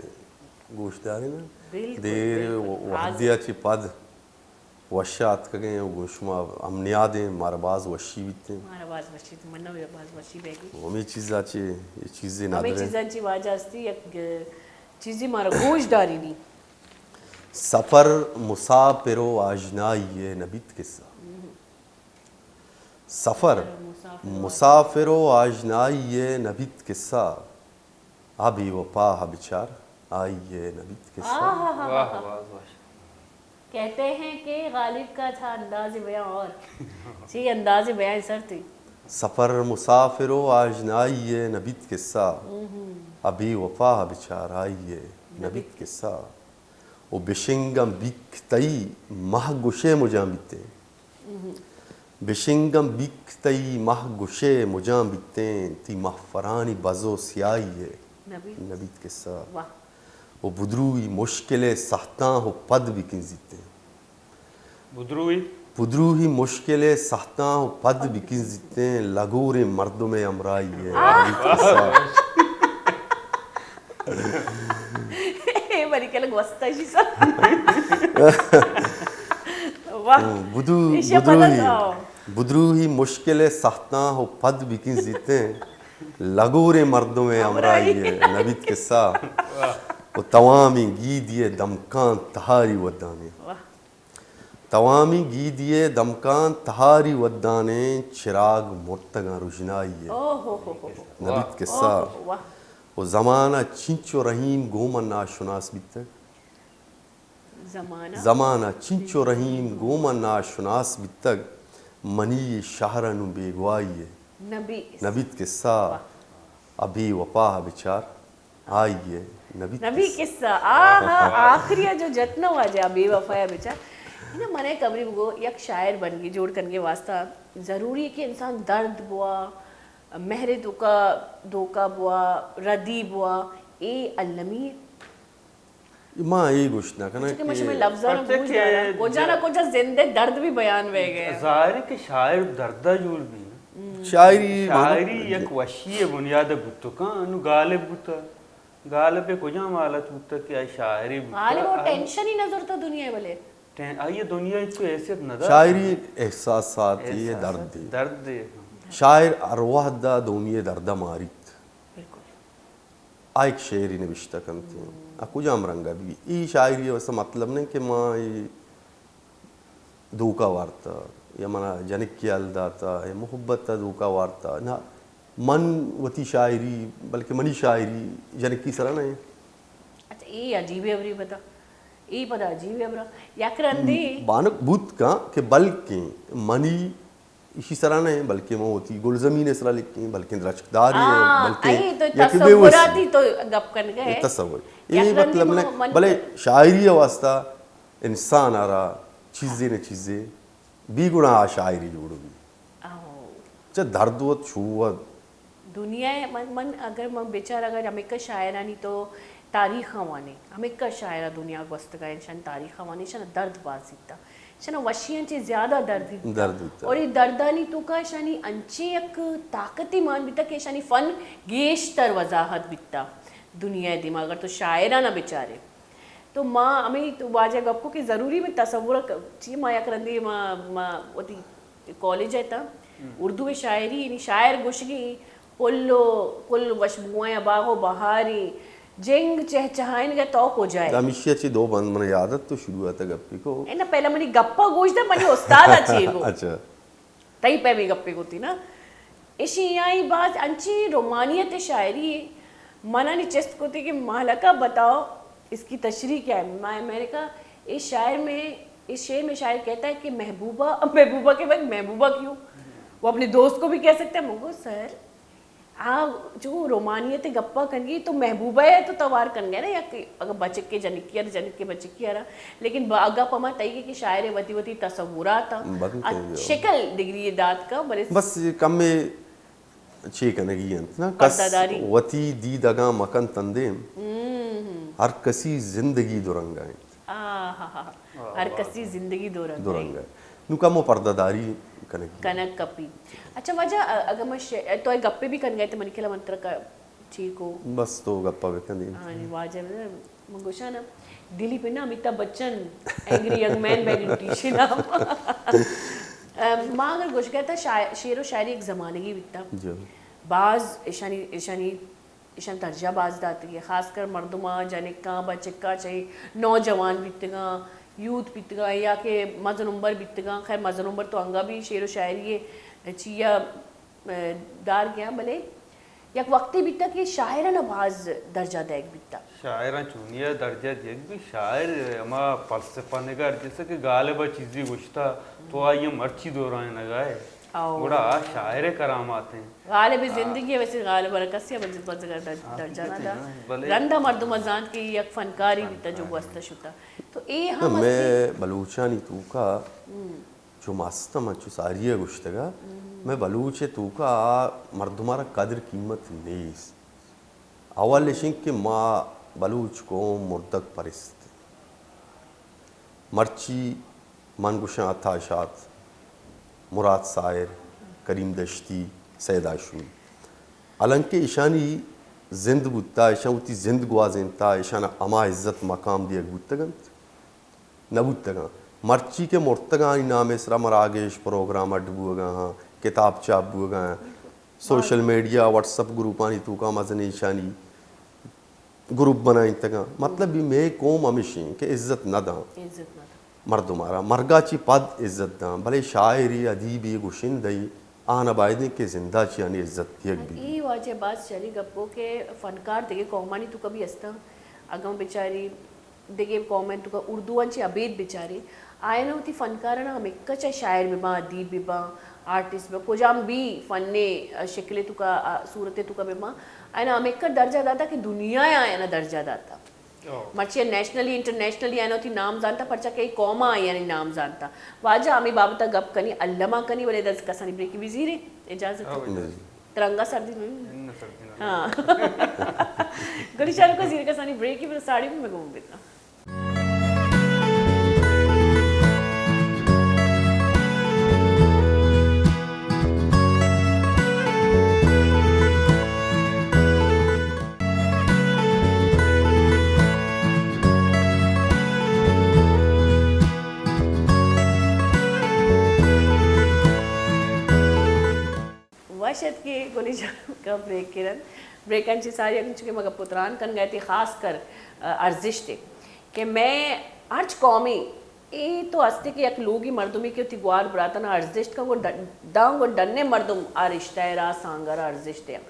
گوش داری نا؟ بالکل، دیر بالکل۔ و-، وحدیا چی پد وشا اتکگیں و گوں شما ہم نیادیں، مارا باز وشی بیتیں۔ مارا باز وشی، تو منہ باز وشی بیگی۔ و ہمیں چیزا چی، یہ چیزے ہمیں نادرے۔ چیزاں چی واجہ ہستی، یک چیزی مارا گوش داری نی۔ سفر مسافر و آژنائی ء نہ بیت کسہ۔ سفر مسافر و آژنائی ء نہ بیت کسہ۔ آ بے وپا ء بچار، آئی ء نہ بیت کسہ۔ آہا۔ واہ، واہ، واہ۔ کہتے ہیں کہ غالب کا تھا انداز بیاں اور چی انداز بیاں سر تھی۔ سفر مسافر و آژنائی ء نہ بیت کسہ۔ آ بے وپا ء بچار، آئی ء نہ بیت کسہ۔ و بشنگاں بیک تئی مہ گوشے مجاں بیتیں۔ بشنگاں بیک تئی مہ گوشے مجاں بیتیں، تی مہفرانی بز و سیاہی ء نہ بیت۔ نہ بیت کسہ۔ واہ۔ و بدروئی مشکل ء سہتاں و پد بکنزیتیں۔ بدروئی؟ بدروئی مشکل ء سہتاں و پد بکنزیتیں، لگوریں مردم ء ہمراہی ء نہ بیت کسہ۔ اے بری کل گوستا جی سا۔ واہ۔ بدو-، ایشی بدروہی، پتہ تھا۔ بدروہی مشکل ء سہتاں و پد بکنزیتیں، لگوریں مردم ء ہمراہی ء نہ بیت کسہ۔ و تمامیں گیدی ء دمکان تہاری ودانے۔ واہ۔ توامیں گیدی ء دمکان تہاری ودانیں، چراگ مرتگاں رژنائی ء اوہ ہو ہو ہو۔ نہ بیت کسہ۔ اوہ واہ۔ و زمانہ چنچو رحیم گوں من ناشناس بیتگ۔ زمانہ۔ زمانہ چنچو رحیم گوں من ناشناس بیتگ۔ منی شہر ء نوں بیگواہی ء نہ بیت۔ نہ بیت کسہ۔ واہ۔ ابے وپا ء بچار۔ آئی ء نبی نبی قصہ۔ قصہ۔ آہا، آخری ء جو جتنا واجہ بے وفایا بچار۔ نا، من ء کبری بگو، یک شاعر بنگی، جوڑ کنگے واسطہ ضروری ہے کہ انسان درد بوا، مہر دھوکا، دھوکا بوا، ردی بوا، اے المی۔ ما اے گوشت نہ کناں چونکہ من شمئے کہ لفظاں پرچہ بوجھ کہ داراں۔ کجا نہ ج-، کجا زندے درد بھی بیان بہ گئے۔ ظاہر ہے کہ شاعر دردا جوڑ بھی نا۔ شاعری مانو شاعری یک وشی ہے بنیاد بوتو کاں، انو غالب بوتا۔ غالب کجام حالت بوتا کہ آئی شاعری بوتا۔ غالب وہ آئی ٹینشن ہی نہ زورتا دنیا بلے۔ ٹین-، آئی دنیا ہچو حیثیت نہ دار۔ شاعری احساسات ہے، احساسات درد ہے۔ درد ہے۔ شاعر ہر وہد دومی درد ماریت۔ بالکل۔ آ یک شعری نبشتہ کنت۔ آ کجام رنگ ء بی؟ ای شاعری ء واسطہ مطلب نہیں کہ ما ای دھوکہ وارتا یا منا جنکی حال داتا یا محبت ء دھوکہ وارتا۔ نہ، من وتی شاعری، بلکہ منی شاعری جنکی سرا نہیں۔ اچھا، ای عجیب ہبری بتا۔ ای پدا عجیب ہبرا۔ یک رندی بانک بوت کاں کہ بلکیں منی ایشی سرا نہ ایں، بلکیں من وتی گلزمین ء سرا لکھیں، بلکیں درچکدارے ایں، ہاں، بلکیں اے تو یک بے وسی۔ تصوراتی تو گپ کنگ ء اے ہے۔ تصور۔ اے یک رندی مطلب من، نہ، من بلے شاعری ء واسطہ انسان ء را چیزے نہ چیزے بی گڑا آ شاعری جوڑ بی۔ آہو۔ چہ درد وت شو وت۔ دنیا ء من، من اگر من بچار اگر ہمیکہ شاعرانی تو تاریخ ء وانے، ہمیکہ شاعر دنیا گوستگا انشان تاریخ ء وانے، انشان درد باز دیتا۔ شنا وشیاں چہ زیادہ درد بیتا۔ درد بیتا۔ اور اے دردانی توکا شانی انچیں یک طاقتے مان بیتا کہ شانی فن گیشتر وضاحت بیتا دنیا ء دیما۔ اگر تو شاعرانا بچارے تو ما ہمیں تو واجہ گپ کو کہ ضروری میں تصور ک-، چی ما یک رندی ما، ما وتی کالج ء تا اردو ء شاعری، یعنی شاعر گوشگی پل و پل وشبوئیں باغ و بہاری، جنگ چہچہائینگ ء تو کجا ئے؟ ہمیشی ء چہ دو بند من یاد ات، تو شروعات ء گپے کو۔ اے نا، پہلا منی گپا گوش دے، منی استاد ء چی گو۔ اچھا۔ تئی پیمیں گپے گوتی نا۔ اشی آئی باز انچی رومانیت شاعری ہے۔ منانی چست کوتی کہ مالکا بتاؤ اس کی تشریح کیا ہے؟ میں، میں نے کہا، اس شاعر میں، اس شعر میں شاعر کہتا ہے کہ محبوبہ، اب محبوبہ کے بعد محبوبہ کیوں؟ وہ اپنے دوست کو بھی کہہ سکتا ہے۔ من گو سر، آ جو رومانیت گپا کنگی تو محبوبہ ہے تو توار کنگے نا، یا کہ اگر بچک کے جنکی یا جنک کے بچکی آ رہا، لیکن با-، گپ ہما تئی کہ شاعر وتی وتی تصورات آ، بلکل۔ آ شکل دگری دات کا، بلے بس کم چے کنگی انت نا، کس پردہ داری۔ وتی دیدگاں مکن تندیم۔ ہم۔ ہر کسی زندگی دو رنگا انت۔ آہا۔ ہر کسی زندگی دو رنگ دو رنگ ہے۔ نو کمو پردہ داری کنگی۔ کنگ کپی۔ اچھا واجہ، ا-، اگر من ش-، تو اے گپے بھی کنگے تو منی کلا من ترا کا-، ٹھیک ہو۔ بس تو گپا بکن دیم۔ ہاں، نی واجہ من گوشاں نا، دلی پہ نا Amitabh Bachchan, angry young man بیگنگ ٹی شراب۔ ام، ما اگر گوشگا تا شاع-، شعر و شاعری ایک زمانگی بیتا۔ جی۔ باز اشانی، اشانی، اشان درجہ باز داتگی، خاص کر مردماں، جنکاں، بچکاں، چاہے نوجوان بیتگاں، یوتھ بیتگاں یا کہ مزن عمر بیتگاں۔ خیر، مزن عمر تو انگا بھی شعر و شاعری چیا دار گیاں، بلے یک وقتے بیتا کہ شاعرانا باز درجہ دیگ بیتا۔ شاعراں چونیا درجہ دیگ بی، شاعر ہما فلسفہ نگار جیسا کہ غالبا چیزی گوشتا تو آئی مرچی دورائیں نگائے۔ او۔ گڑا آ شاعر کرامات ہیں۔ غالب زندگی ہے ویسے غالب ہر کسی بز-، بزگر در-، درجہ نہ دا۔ بلے رندا مردم زانت کہ یک فنکاری بیتا جو گوستا شتا۔ تو اے ہم میں بلوچانی توکا چو ما استم انچو ساری ء گوشتگ ء، مئے بلوچ ء توکا آ مردم ء را قدر قیمت نیست۔ اول اش انت کہ ما بلوچ قوم مردگ پرست۔ مرچی من گوشاں عطا شاد، مراد ساحر، کریم دشتی، سید ہاشمی۔ حالانکہ ایشانی زند بوتا، ایشاں وتی زند گوازینتا، ایشاں ہما عزت مقام دیگ بوتگ انت۔ نہ بوتگاں۔ مرچی کہ مرتگانی نام ء سرا مراگش پروگرام اڈ بوگا ہاں، کتاب چاپ بوگا ہاں، سوشل میڈیا، وٹس اپ گروپانی توکا مزنیں ایشانی گروپ بنائینتگاں۔ مطلب بھی مئے قوم ہمیش انت کہ عزت نہ داں۔ عزت نہ داں۔ مردم آرا مرگا چی پد عزت داں، بلے شاعری، ادیبی، گشندہی، آہاں باید انت کہ زندہ چیانی عزت دیگ بہ بیت۔ اے واجہ باز شری گپ گو کہ فنکار دگہ قومانی توکا بھی استاں، اگاں بچاری دگہ قومانی توکا اردو آں چہ ابید بچاری، آیانا وتی فنکارانا ہمکا چہ شاعر بباں، ادیب بباں، آرٹسٹ بہ کجام بھی فن شکل توکا، آ، صورت توکا بہ ما، آئینا ہمیکر درجہ داتا کہ دنیا آئینا درجہ داتا۔ مرچی نیشنلی، انٹرنیشنلی آئینا وتی نام زانتا، پرچا کہ ای قوم آئیانی نام زانتا۔ واجہ ہمیں بابتا گپ کنی، الما کنی، ولے دز کسانی بریکی بزیرے، اجازت۔ ترنگا سردی نہیں؟ ہاں۔ گڑی شاہ رخ زیر کسانی بریکی، پر ساڑی بھی میں گم بیتا۔ وش اتکے گلی جان، کا بریک کرن۔ بریکان چی ساری اگن چونکہ مگا پتران کن گئے تھی خاص کر، آ، ارزشت کہ میں ہرچ قومی اے تو استے کہ یک لوگی مردمی کہ وتی گوار براتاں ارزشت کن، گڑا ڈ-، داں گڑا ڈنے مردم آ رشتہ ء را سانگ ء را ارزشت دیاں۔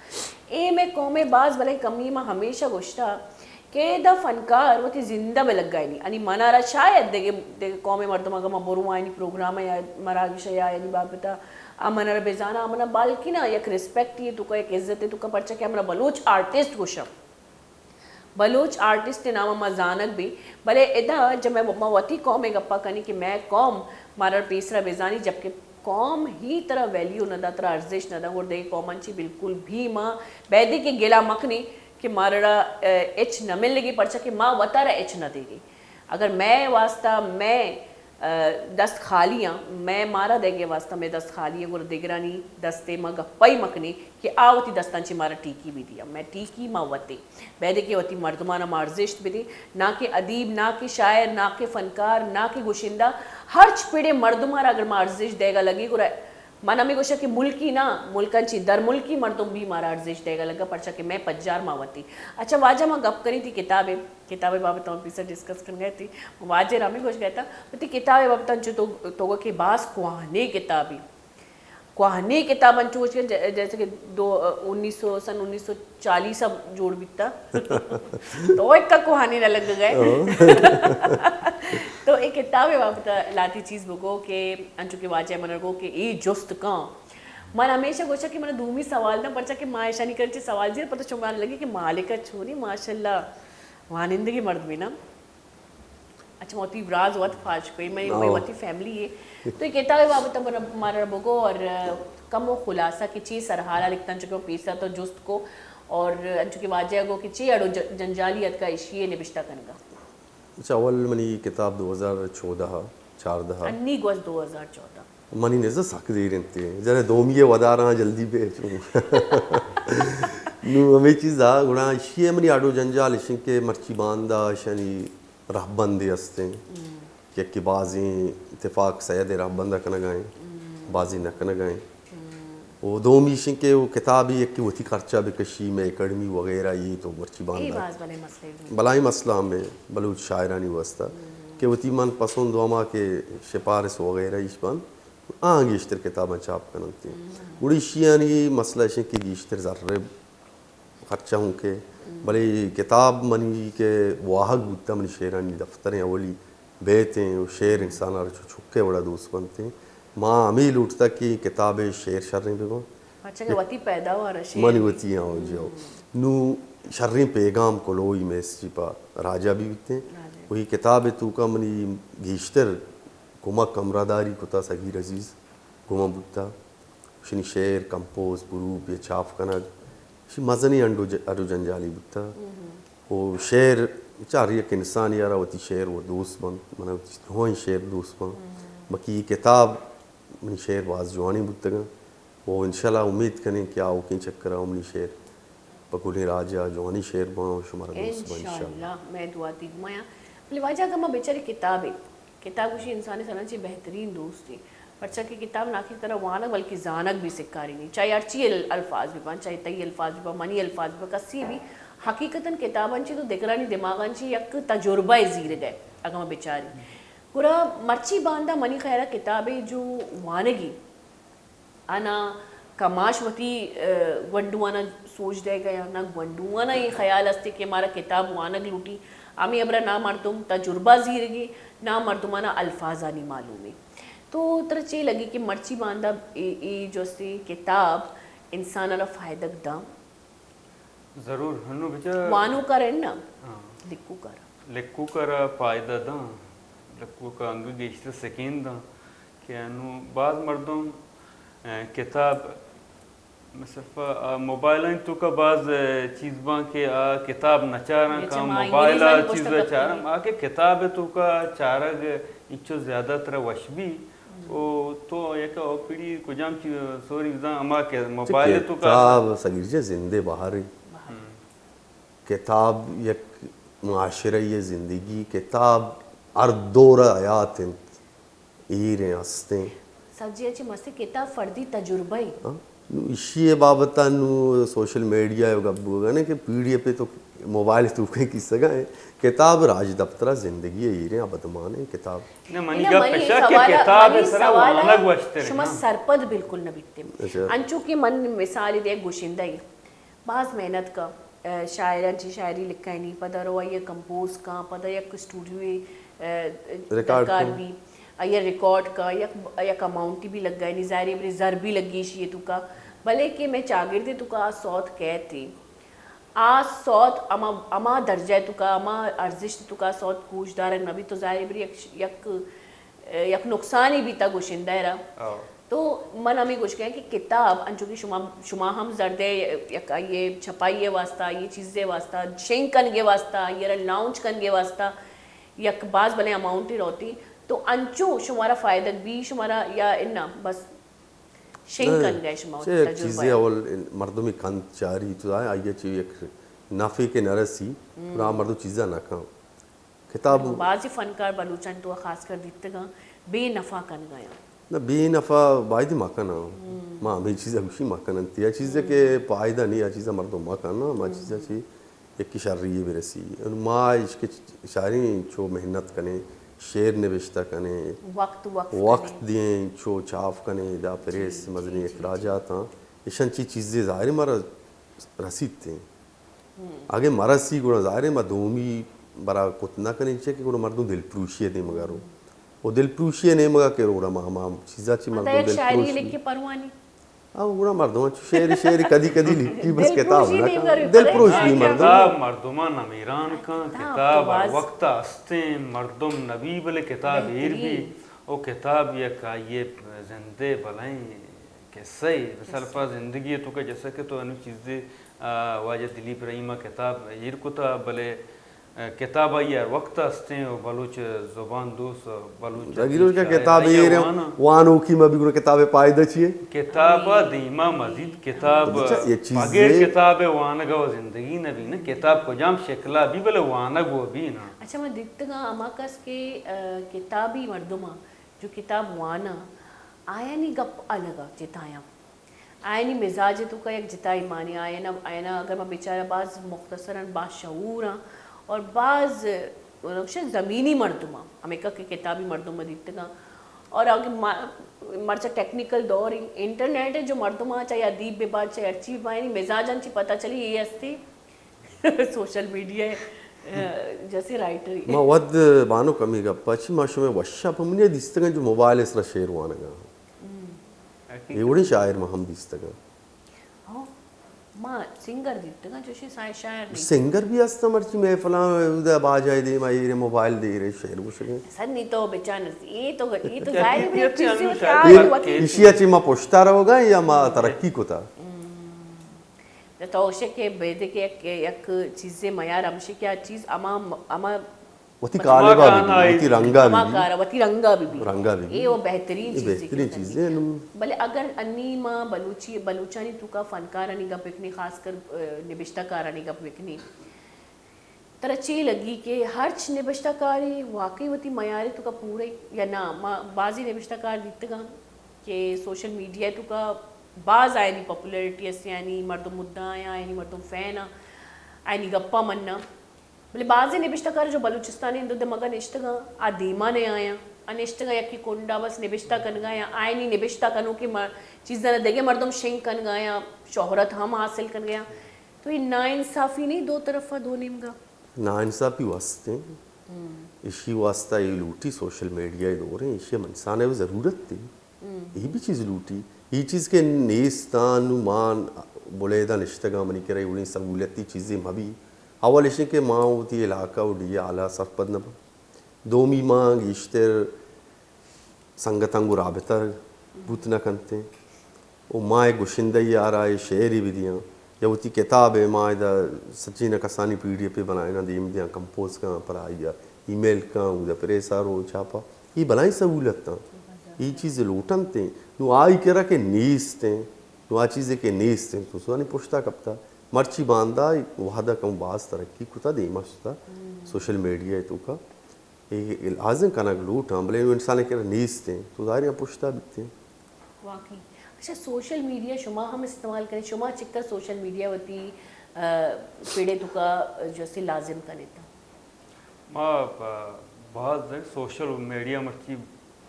اے مئے قوم ء باز بلے کمی، ما ہمیشہ گوشتا کہ ادا فنکار وتی زندہ بہ لگائینی۔ انی من ء را شاید دگہ، دگہ قوم ء مردم اگاں ما برواں انی پروگرام ء یا مراگش ء یا انی بابت ء آ من ء را بزاناں، آ من ء بالکنا یک ریسپیکٹ یے توکا، یک عزت ء توکا، پرچا کہ ہمرا بلوچ آرٹسٹ گوشاں۔ بلوچ آرٹسٹ ء نام ء ما زانگ بی، بلے ادا جب مئے، ما وتی قوم ء گپا کنی کہ مئے قوم مارا پیسرا بزانی، جبکہ قوم ہی ترا ویلیو نہ دا، ترا ارزش نہ دا، گڑا دگہ قوماں چی بالکل بھی ما بیدے کہ گلا مکنی کہ مارا، ا، ہچ نہ ملگی، پرچا کہ ما وتارا ہچ نہ دیگی۔ اگر مئے واسطہ مئے ء دست خالی آں، مئے مارا دگہ واسطہ مئے دست خالی آں، گڑا دگرانی دست ء ما گپا ہی مکنیں کہ آ وتی دستاں چہ مارا ٹیکی بہ دیاں۔ مئے ٹیکی ما وت ایں۔ بیدے کہ وتی مردماناں ما ارزشت بدیں، نا کہ ادیب، نا کہ شاعر، نا کہ فنکار، نا کہ گشندہ، ہرچ پڑے مردماں را اگر ما ارزشت دئیگا لگیں، گڑا من ہمے گوشاں کہ ملکی نا، ملکاں چی درملکی مردم بھی مارا ارزشت دئیگا لگا، پرچا کہ مئے پجار ما وت ایں۔ اچھا واجہ، ما گپ کنیں تئی کتاب ء، کتاب ء بابت ء پیسر ڈسکس کنگا اتیں۔ واجہ ء را ہمے گوشگا اتاں، وتی کتاب ء بابت انچو تو، تو گو کہ باز کوہنیں کتابے۔ کوہنیں کتاب انچو گوشگ ء جے-، جیسے کہ دو، انیس سو، سن انیس سو چالیس ء جوڑ بیتا۔ تو ایک کا کوہنیں نہ لگگ ء۔ تو اے کتاب ء بابت ء لہتی چیز بگو کہ انچو کہ واجہ ء من ء گو کہ اے جست کن۔ من ہمیشہ گوشاں کہ من دومی سوال داں، پرچا کہ ما ایشانی کرن چہ سوال زیر، پتہ شما لگی کہ مالک ء چونی ماشاءاللہ وانندگی مردمے نا۔ اچھا، وتی راز وت فاش کوئی، میں، میں وتی فیملی ہے۔ تو یہ کتاب بابت ء مارا بگو اور کم و خلاصہ کہ چی سرحال ء لکھتاں، چونکہ پیسا تو جست کو اور انچو کہ واجہ گو کہ چی اڑو ج-، جنجالی اتکا اشی نبشتہ کنگا۔ اچھا، اول منی کتاب دو ہزار چودہ ء، چاردہ ء۔ انی گوز دو ہزار چودہ۔ منی نزا سک دیر انت، ذرا دومی ء وداراں جلدی بہ چوں۔ نو ہمے چیز ء گڑا اشی ء منی اڑو جنجال اش انت کہ مرچی باندا اشانی رہبندے است انت کہ یکے بازیں اتفاق سید ء رہبند ء کنگا انت، بازیں نہ کنگا انت۔ و دومی ایش انت کہ وہ کتابی یکے وتی خرچہ بکشی، مئے اکیڈمی وغیرہ، یہ تو مرچی باندا بلائیں مسئلہ ہمیں بلوچ شاعرانی واسطہ کہ وتی من پسند و ہما کہ شپارس وغیرہ ایش بند، آہاں گیشتر کتاباں چاپ کننت۔ گڑا ایشیانی مسئلہ اش انت کہ گیشتر زر خرچہ ہوں کہ، بلے کتاب منی کہ واہگ بوتا، منی شعرانی دفتریں اولی بیت ہیں و شعر انسان ء چو چکے وڑا دوست بنت ہیں۔ ما ہمیں لوٹتا کہ کتاب شعر شریں ببن۔ اچھا، کہ وتی پیداوار ء شعر منی وتی ہاں جی ہو۔ نو شریں پیغام کلوئی میسجی پا راجا بھی بیتے ہیں۔ وہی کتاب توکا منی گیشتر کمک ہمراہداری کتا سگیر عزیز گوما بوتا۔ اشانی شعر، کمپوز، پروپ یا چاپ کنگ، اشی مزنیں انڈو ج-، اڈ و جنجالی بوتا۔ و شعر، چار یک انسانی آرا وتی شعر و دوست بنت، من وتی درہیں شعر دوست بنت۔ بکی یہ کتاب منی شعر باز جوانی بوتگاں و انشاءاللہ امید کنیں کہ آوکیں چکر ء منی شعر پہ گلیں راج ء جوانی شعر باں و شمارا دوست باں انشاءاللہ۔ انشاءاللہ، مئے دعا تئی گوما یا۔ بلے واجہ اگاں ما بچاریں کتابے، کتاب گوشی انسان ء سرا چی بہترین دوستے، پرچا کہ کتاب ناکہ ترا وانگ بلکہ زانگ بھی سکارینی، چاہے ہرچی ال-، الفاظ بہ بان، چاہے تئی الفاظ بہ بان، منی الفاظ بہ بان، کسی بھی۔ حقیقتاً کتاباں چی تو دگرانی دماغاں چی یک تجربہ ء زیرگ ء اگاں ما بچاریں۔ گڑا مرچی باندا منی خیال ء کتابے جو وانگی، آ نہ کماش وتی، ء، گونڈوانا سوج دئیگا یا نہ گونڈوانا اے خیال استے کہ مارا کتاب وانگ لوٹی۔ ہمے ہبرا نہ مردم تجربہ زیرگی، نہ مردمانا الفاظانی معلومی۔ تو ترا چے لگی کہ مرچی باندا اے، اے جو استے کتاب انسان ء را فائدگ داں؟ ضرور، ہنو بچار۔ وانوک ء را اناں، ہاں۔ لکھوک ء را۔ لکھوک ء را فائدہ داں، لکھوک ء انگہ گیشتر سکین داں کہ انو باز مردم، اے، کتاب صرف آ موبائلانی توکا باز، اے، چیز باں کہ آ کتاب نہ چاراں، کاں موبائل ء چیز ء چاراں، آ کہ کتاب ء توکا چارگ انچو زیادہ ترا وش بی۔ او تو یک او پیڑی کجام چیز سوری بزاں ہما کہ موبائل ء توکا کتاب سگیر جے زندے بہارے۔ کتاب یک معاشرہ ء زندگی، کتاب ہر دور ء حیات انت۔ ایر ایں، است ایں۔ سجی ء چہ مستیں کتاب فردی تجربہ ایں۔ ہاں۔ نوں ایشی ء بابت ء نوں سوشل میڈیا ء گپ بوگ ء نہ کہ پی ڈی ایف ء تو موبائل ء توک ء کیسگ ء ایں۔ کتاب راج دپتر ء زندگی ء ایر ایں، ابدمان ایں کتاب۔ نہ، منی گپ ایش ء کہ کتاب ء سرا وانگ وشتر ایں۔ شما سرپد بالکل نہ بیت۔ اچھا۔ انچو کہ من مثال دے گوشندہ ایں۔ باز محنت کا، ء، شاعراں چی شاعری لکھائینی، پدا رو آئی ء کمپوز کاں، پدا یک اسٹوڈیو ء، ء، ریکارڈ درکار کن۔ بی، آئی ء ریکارڈ کا، یک، یک اماؤنٹ بھی لگائینی، ظاہر ہے بری زر بھی لگی شی ء توکا، بلے کہ میں چاگرد ء توکا آ سوت کیت ء آ سوت ہما، ہما درجہ ء توکا، ہما ارزشت ء توکا سوت گوش دارگ نہ بیت تو ظاہر ہے بری یک، یک، یک نقصانی بیتا گوشندہ ء را۔ او۔ تو من ہمے گوشگ ء کہ کتاب انچو کہ شما، شما ہم زردے یک آئی ء چھپائی ء واسطہ، آئی ء چیزے واسطہ، شنگ کنگے واسطہ، آئی ء را لانچ کنگے واسطہ یک باز بلے اماؤنٹے روتی، تو انچو شمارا فائدگ بی شمارا یا انا بس شنگ کنگ ء شما وتی تجربہ ء؟ چیزے اول مردمی کند چاری تو آئی ء چی یک نفعے کہ نرسی، گڑا مردم چیزا نہ کن۔ کتاب۔ بازیں فنکار بلوچانی تو خاص کر دیتگاں بے نفع کنگایاں۔ نہ، بے نفع باید مکناں۔ ما ہمے چیز گوشی مکنن۔ یا چیز کہ پائدہ نہیں، یا چیز مردم مکناں، ما چیز چی یک شری برسی۔ ما اش کہ شاعری چو محنت کنے، شعر نوشتہ کنے، وقت، وقت وقت دیں، چو چاپ کنے، دا پریس مزنی اخراجات ہاں۔ اشان چی چیزے ظاہر مارا رسیت ہیں۔ اگہ مرسی گڑا ظاہر ہے ما دومی برا کت نہ کنیں، چے کہ گڑا مردم دلپروشی ء دیمگا رو۔ و دلپروشی ء نیمگا کہ رو گڑا ما ہما چیزا چی مردم یک شاعری دلپروشی لکھی پروانی۔ او گڑا مردم چ شعر، شعر کدی کدی لکھی، بس کتاب نہ کن۔ دلپروشی مردم۔ کتاب مردمان نمیران کن، کتاب ہر وقت استیں، مردم نبی بلے کتاب ایر بی۔ او کتاب یک آئیے زندے بلائیں قصہ ای، مثال پا زندگی تو کہ جیسا کہ تو انو چیزے آ، واجہ دلیپ رحیم ء کتاب ایر کتا، بلے، آ، کتاب آئی ہر وقت استیں و بلوچ زبان دوست و بلوچ دگہ روچ کا کتاب ایر وانوکی ما بگڑو کتاب پائدہ چیے؟ کتاب دیما مزید کتاب، اچھا، یہ چیز بغیر کتاب وانگ و زندگی نہ بی نا۔ کتاب کجام شکلا بی بلے وانگ و بی نا۔ اچھا، من دیتگاں ہما کس کہ، آ، کتابی مردم جو کتاب وانا، آیانی گپ الگ جتایاں۔ آیانی مزاج ء توکا یک جتائی معنی آیانا، آیانا اگر ما بیچارہ باز مختصراً باشعور آں اور باز، مطلب، شاید زمینی مردم آں، ہمیکا کہ کتابی مردم ما دیتگاں۔ اور اگر ما، مرچا ٹیکنیکل دور انٹرنیٹ ہے جو مردم آں، چاہے ادیب بہ بات، چاہے ہرچی بہ بات، یعنی مزاجاں چی پتہ چلی یہ ہستی سوشل میڈیا ہے، جیسے رائٹر ہی۔ ما ود بانو کمی گپا چی ما شمے وشا پمنی دیستگاں جو موبائل اس را شعر وانگا۔ اے وڑیں شاعر ما ہم دیستگاں۔ ہاں، ما سنگر دیتگاں، چوشیں سائیں شاعر نہیں۔ سنگر بھی ہستا، مرچی محفلاں ادا باجا دے ما ایرے موبائل دے رے شعر گوشگے۔ سر نہیں تو بچان، یہ تو، یہ تو ظاہر ہے بڑی چیز ہے۔ ایشی اچی ما پشتا رہوگا یا ما ترقی کتا؟ تو اوشے کہ بیدے کہ یک، یک چیزے میار ہمشی کہ آ چیز اما، اما وتی قالبا بہ بی، وتی رنگا بہ بی۔ ہما کارا وتی رنگا بہ بی۔ رنگا بہ بی۔ اے و بہترین چیزے کہ بہترین چیزے۔ بلے اگر انی ما بلوچی، بلوچانی توکا فنکارانی گپ بکنی، خاص کر، آ، نبشتہ کارانی گپ بکنی، ترا چے لگی کہ ہرچ نبشتہ کارے واقعی وتی معیارے توکا پورے یا نا؟ ما بازی نبشتہ کار دیتگاں کہ سوشل میڈیا توکا باز آیانی پاپولیرٹی است، یعنی مردم مدعا آیاں، یعنی مردم فین آں، آیانی گپا مناں۔ بلے بازیں نبشتہ کار جو بلوچستان ء اندو دمگا نشتگاں، آ دیما نہ آیاں، آ نشتگاں یکے کنڈا بس نبشتہ کنگا یا آئینی نبشتہ کنوکیں م-، چیزاں دگہ مردم شنگ کنگا یا شہرت ہم حاصل کنگا یا۔ تو یہ ناانصافی نہیں دو طرفا، دو نیمگا؟ ناانصافی وستیں۔ ایشی واسطہ اے لوٹی سوشل میڈیا ءِ دور ایں، ایشی ءَ انسان ءَ ضرورت ایں۔ اے بھی چیز لوٹی۔ اے چیز کہ نیست آں، نوں ما بلیداں نشتگاں، منی کرا اے وڑیں سہولتی چیزے مہ بی۔ اول ایش ایں کہ ما وتی علاقہ و ڈیہہ ءِ حالا سرپد نہ باں۔ دومی ما گیشتر سنگتاں گوں رابطہ بوت نہ کنتیں۔ و ما اے گشندہ ءَ را اے شعرے بدیاں یا وتی کتاب ءَ ما ادا سجیناں کسانیں پی ڈی ایف ءَ بنائیناں دیم دیاں، کمپوز کناں، پدا آئی ءَ ای میل کناں، اودا پریس ءَ رو چھاپا۔ اے بلائیں سہولت آں۔ اے چیز لوٹنت ایں۔ نوں آئی کرا کہ نیست ایں، نوں آ چیزے کہ نیست ایں، تو سوانی پشتا کپتا۔ مرچی باندا وہدا کم باز ترقی کتا، دیما شتا۔ سوشل میڈیا ءِ توکا اے لازم کنگ لوٹاں، بلے انوں انسان ءِ کرا نیست ایں، تو ظاہر ایں پشتا بیت ایں۔ واقعی۔ اچھا، سوشل میڈیا شما ہم استعمال کنیں؟ شما چکر سوشل میڈیا وتی، آ، پیڑے توکا جو سے لازم کنیں تا؟ ما ب-، باز سوشل میڈیا مرچی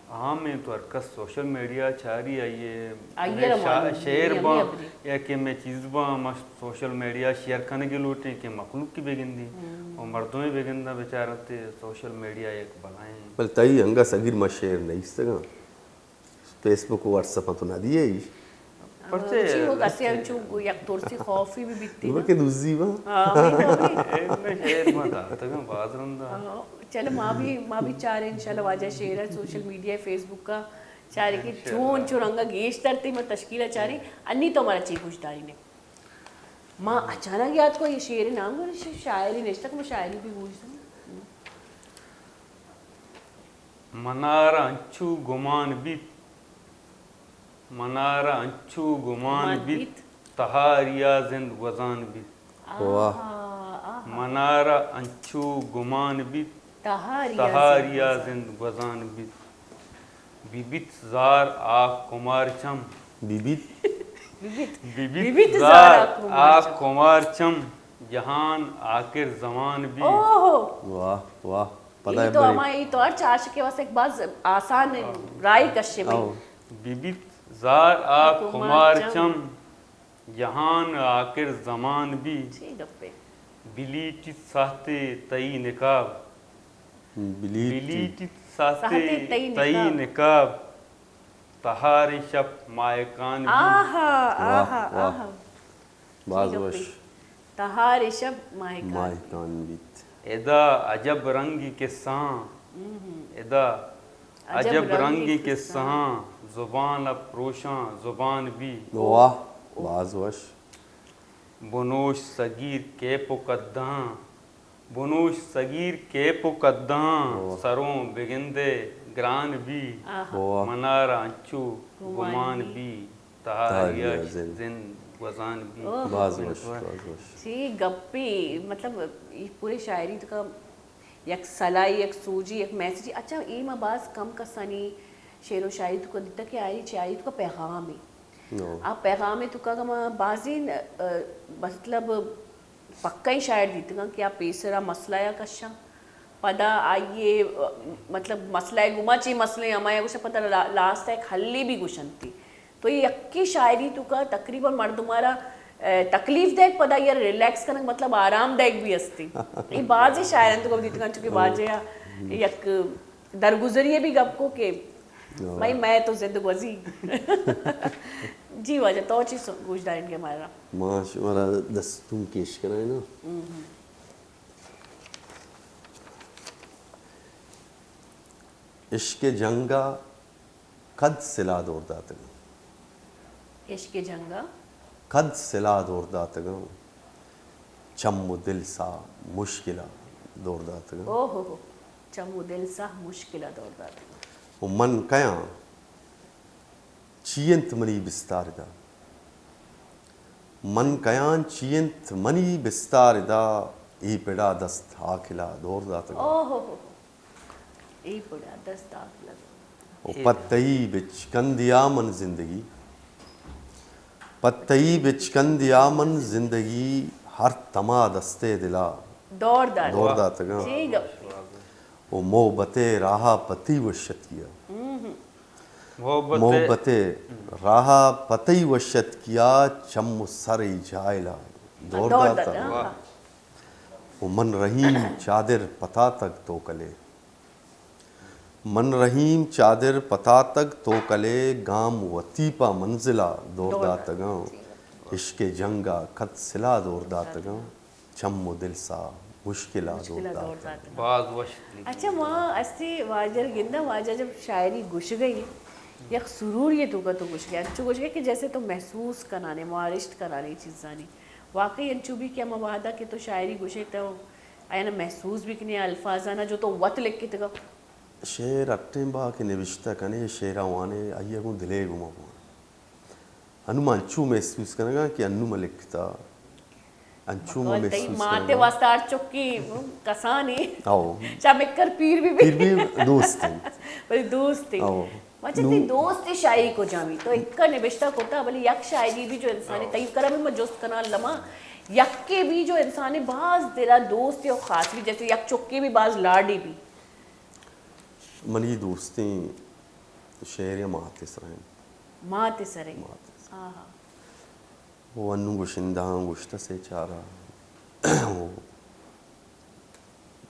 عام ایں، تو ہر کس سوشل میڈیا چاری، آئی ءَ آئی ءَ را شا-، معلوم، شعر دنیا باں، میں ابری۔ یا کہ میں چیز باں، ما سوشل میڈیا شیئر کنگی لوٹیں کہ مخلوق کی بگندی و مردمے بگنداں بیچارتے سوشل میڈیا یک بلائیں۔ بل تئی انگا صغیر ما شعر نیستگاں۔ فیس بک و واٹس اپ تو نہ دیئے ایش۔ پرچے؟ چی وہ کسے انچو یک ترسی خوفی بھی بیتی نا۔ بلکہ دوزی با۔ ہاں، وہی تو، وہی۔ اے میں شعر ما داتگاں باز رندا۔ ہاں، چلو ما بھی، ما بھی چاریں انشاءاللہ واجہ شعر ہے سوشل میڈیا، فیس بک کا چارے کہ چون چو رنگا گیشتر تے ما تشکیلہ چاریں۔ انی تو ہمارا چی گوشداری نے۔ ما اچانک یاد کو یہ شعر نام گو شاعری نشتہ کو شاعری بھی گوشداری۔ منارا انچو گمان بیت، منارا انچو گمان بیت، تہاریا زند گوزان بیت۔ واہ۔ منارا انچو گمان بیت، تہاریا زند گوزان بیت۔ ببیت زار آ کمار چم۔ ببیت۔ ببیت زار آ کمار چم، جہان آخر زمان بیت۔ اوہو۔ واہ، واہ۔ پدا اے تو ہما، اے تو ہر چاشکے واسطہ ایک باز آسان راہی کشے بھئی۔ ببیت زار آ کمار چم، جہان آخر زمان بی۔ چی گپے؟ بلیٹیت ساہتے تئی نقاب۔ بلیٹیت ساہتے تئی نقاب۔ تہاریں شپ ماہکان بی۔ آہا، آہا، آہا۔ باز وش۔ تہاریں شپ ماہکان بیت۔ ادا عجب رنگی قصہاں، ادا عجب رنگی قصہاں، زبان ءَ پروشاں زبان بی۔ واہ، باز وش۔ بنوش سگیر کیپ و قداں، بنوش سگیر کیپ و قداں، سروں بگندے گران بی۔ منارا انچو گمان بی۔ تہاریا زند گوزان بی۔ باز وش، باز وش۔ چی گپی، مطلب، اے پورے شاعری توکا یک سلائی، یک سوجی، یک میسجی۔ اچھا، اے ما باز کم کسانی شعر و شاعری توکا دیتا کہ آئی شاعری توکا پیغام ایں۔ آ پیغام توکا کہ ما بازین، آ، مطلب، پکئیں شاعر دیتگاں کہ آ پیسرا مسئلہ یا کشاں، پدا آئیے، مطلب، مسئلہ ءَ گوما چی مسئلہ ہمایا گوشاں، پدا لا-، لاسٹ ءَ یک حلی بھی گوشنتی۔ تو اے یکے شاعری توکا تقریباً مردمارا، اے، تکلیف دئیگ، پدا یا ریلیکس کنگ، مطلب، آرام دئیگ بھی ہستی۔ اے بازیں شاعران توکا دیتگاں، چونکہ واجہ یک درگزری بھی گپ کو کہ بھائی میں تو زند گوزی۔ جی واجہ، تو چی سو-، گوشدارین کہ ہمارا؟ ما شمارا دستونکے اش کنائیناں۔ عشق جنگ ءَ کد سلاہ دور داتگاں۔ عشق جنگ ءَ کد سلاہ دور داتگاں۔ چم و دل ساہ مشکل ءَ دور داتگاں۔ اوہ ہو ہو۔ چم و دل ساہ مشکل ءَ دور داتگاں۔ و من کیاں چی انت منی بستار ادا؟ من کیاں چی انت منی بستار ادا؟ اے پڑا دست آکلا دور داتگاں۔ اوہ ہو ہو۔ اے پڑا دست آکلا دور۔ و پہ تئی بچکندیا من زندگی، پہ تئی بچکندیا من زندگی، ہر تما دستے دلا دور داتگاں۔ دور داتگاں۔ چی گپ؟ و محبت راہا پہ تئی وش اتکیا۔ محبت۔ محبت راہا پہ تئی وش اتکیا، چم و سر ای جاہلا دور دور داتا۔ داتا۔ واہ۔ و من رحیم چادر پتاتگ توکلے۔ من رحیم چادر پتاتگ توکلے، گام وتی پہ منزلا دور دور داتگاں۔ داتگاں۔ عشق جنگا کد سلا دور داتگاں۔ چم و دل سا مشکلا دور مشکلا دور داتگاں۔ داتگاں۔ باز وش۔ اچھا، ما استی واجہ گنداں، واجہ جب شاعری گوشگئی، یک سروری توکا تو گوشگئے، انچو گوشگئے کہ جیسے تو محسوس کنانے، مارشت کنانے چیزانی۔ واقعی انچو بی کہ ہما وہدا کہ تو شاعری گوشے تو آیانا محسوس بی کنے، الفاظانا جو تو وت لکھتگا۔ شعر ہر ٹیم با کہ نوشتہ کنے، شعرا وانے، آئیا گوں دلے گوما بوانے۔ انوں ما انچو محسوس کنگا کہ انوں ما لکھتا، انچو ما بقول تئی محسوس ماتے کنگا۔ واسطہ ہر چکی کسانی۔ او۔ چا مکر پیر بی بی۔ پیر بی دوست انت۔ بلے دوست انت۔ او۔ اچھا، نوں تئی دوست شاعری کجامی؟ تو اکا نبشتہ کتا، بلے یک شاعری بی جو انسانی، او۔ تئی کرا بی ما جست کناں الما، یکے بی جو انسانی باز دلا دوست و خاص بی، جیسے یک چکے بی باز لاڈی بی۔ منی دوستیں شعر یا مات سرا انت۔ مات سرا انت۔ مات سرا۔ آہا۔ و انوں گشندہاں گوشتہ سے چارا۔ و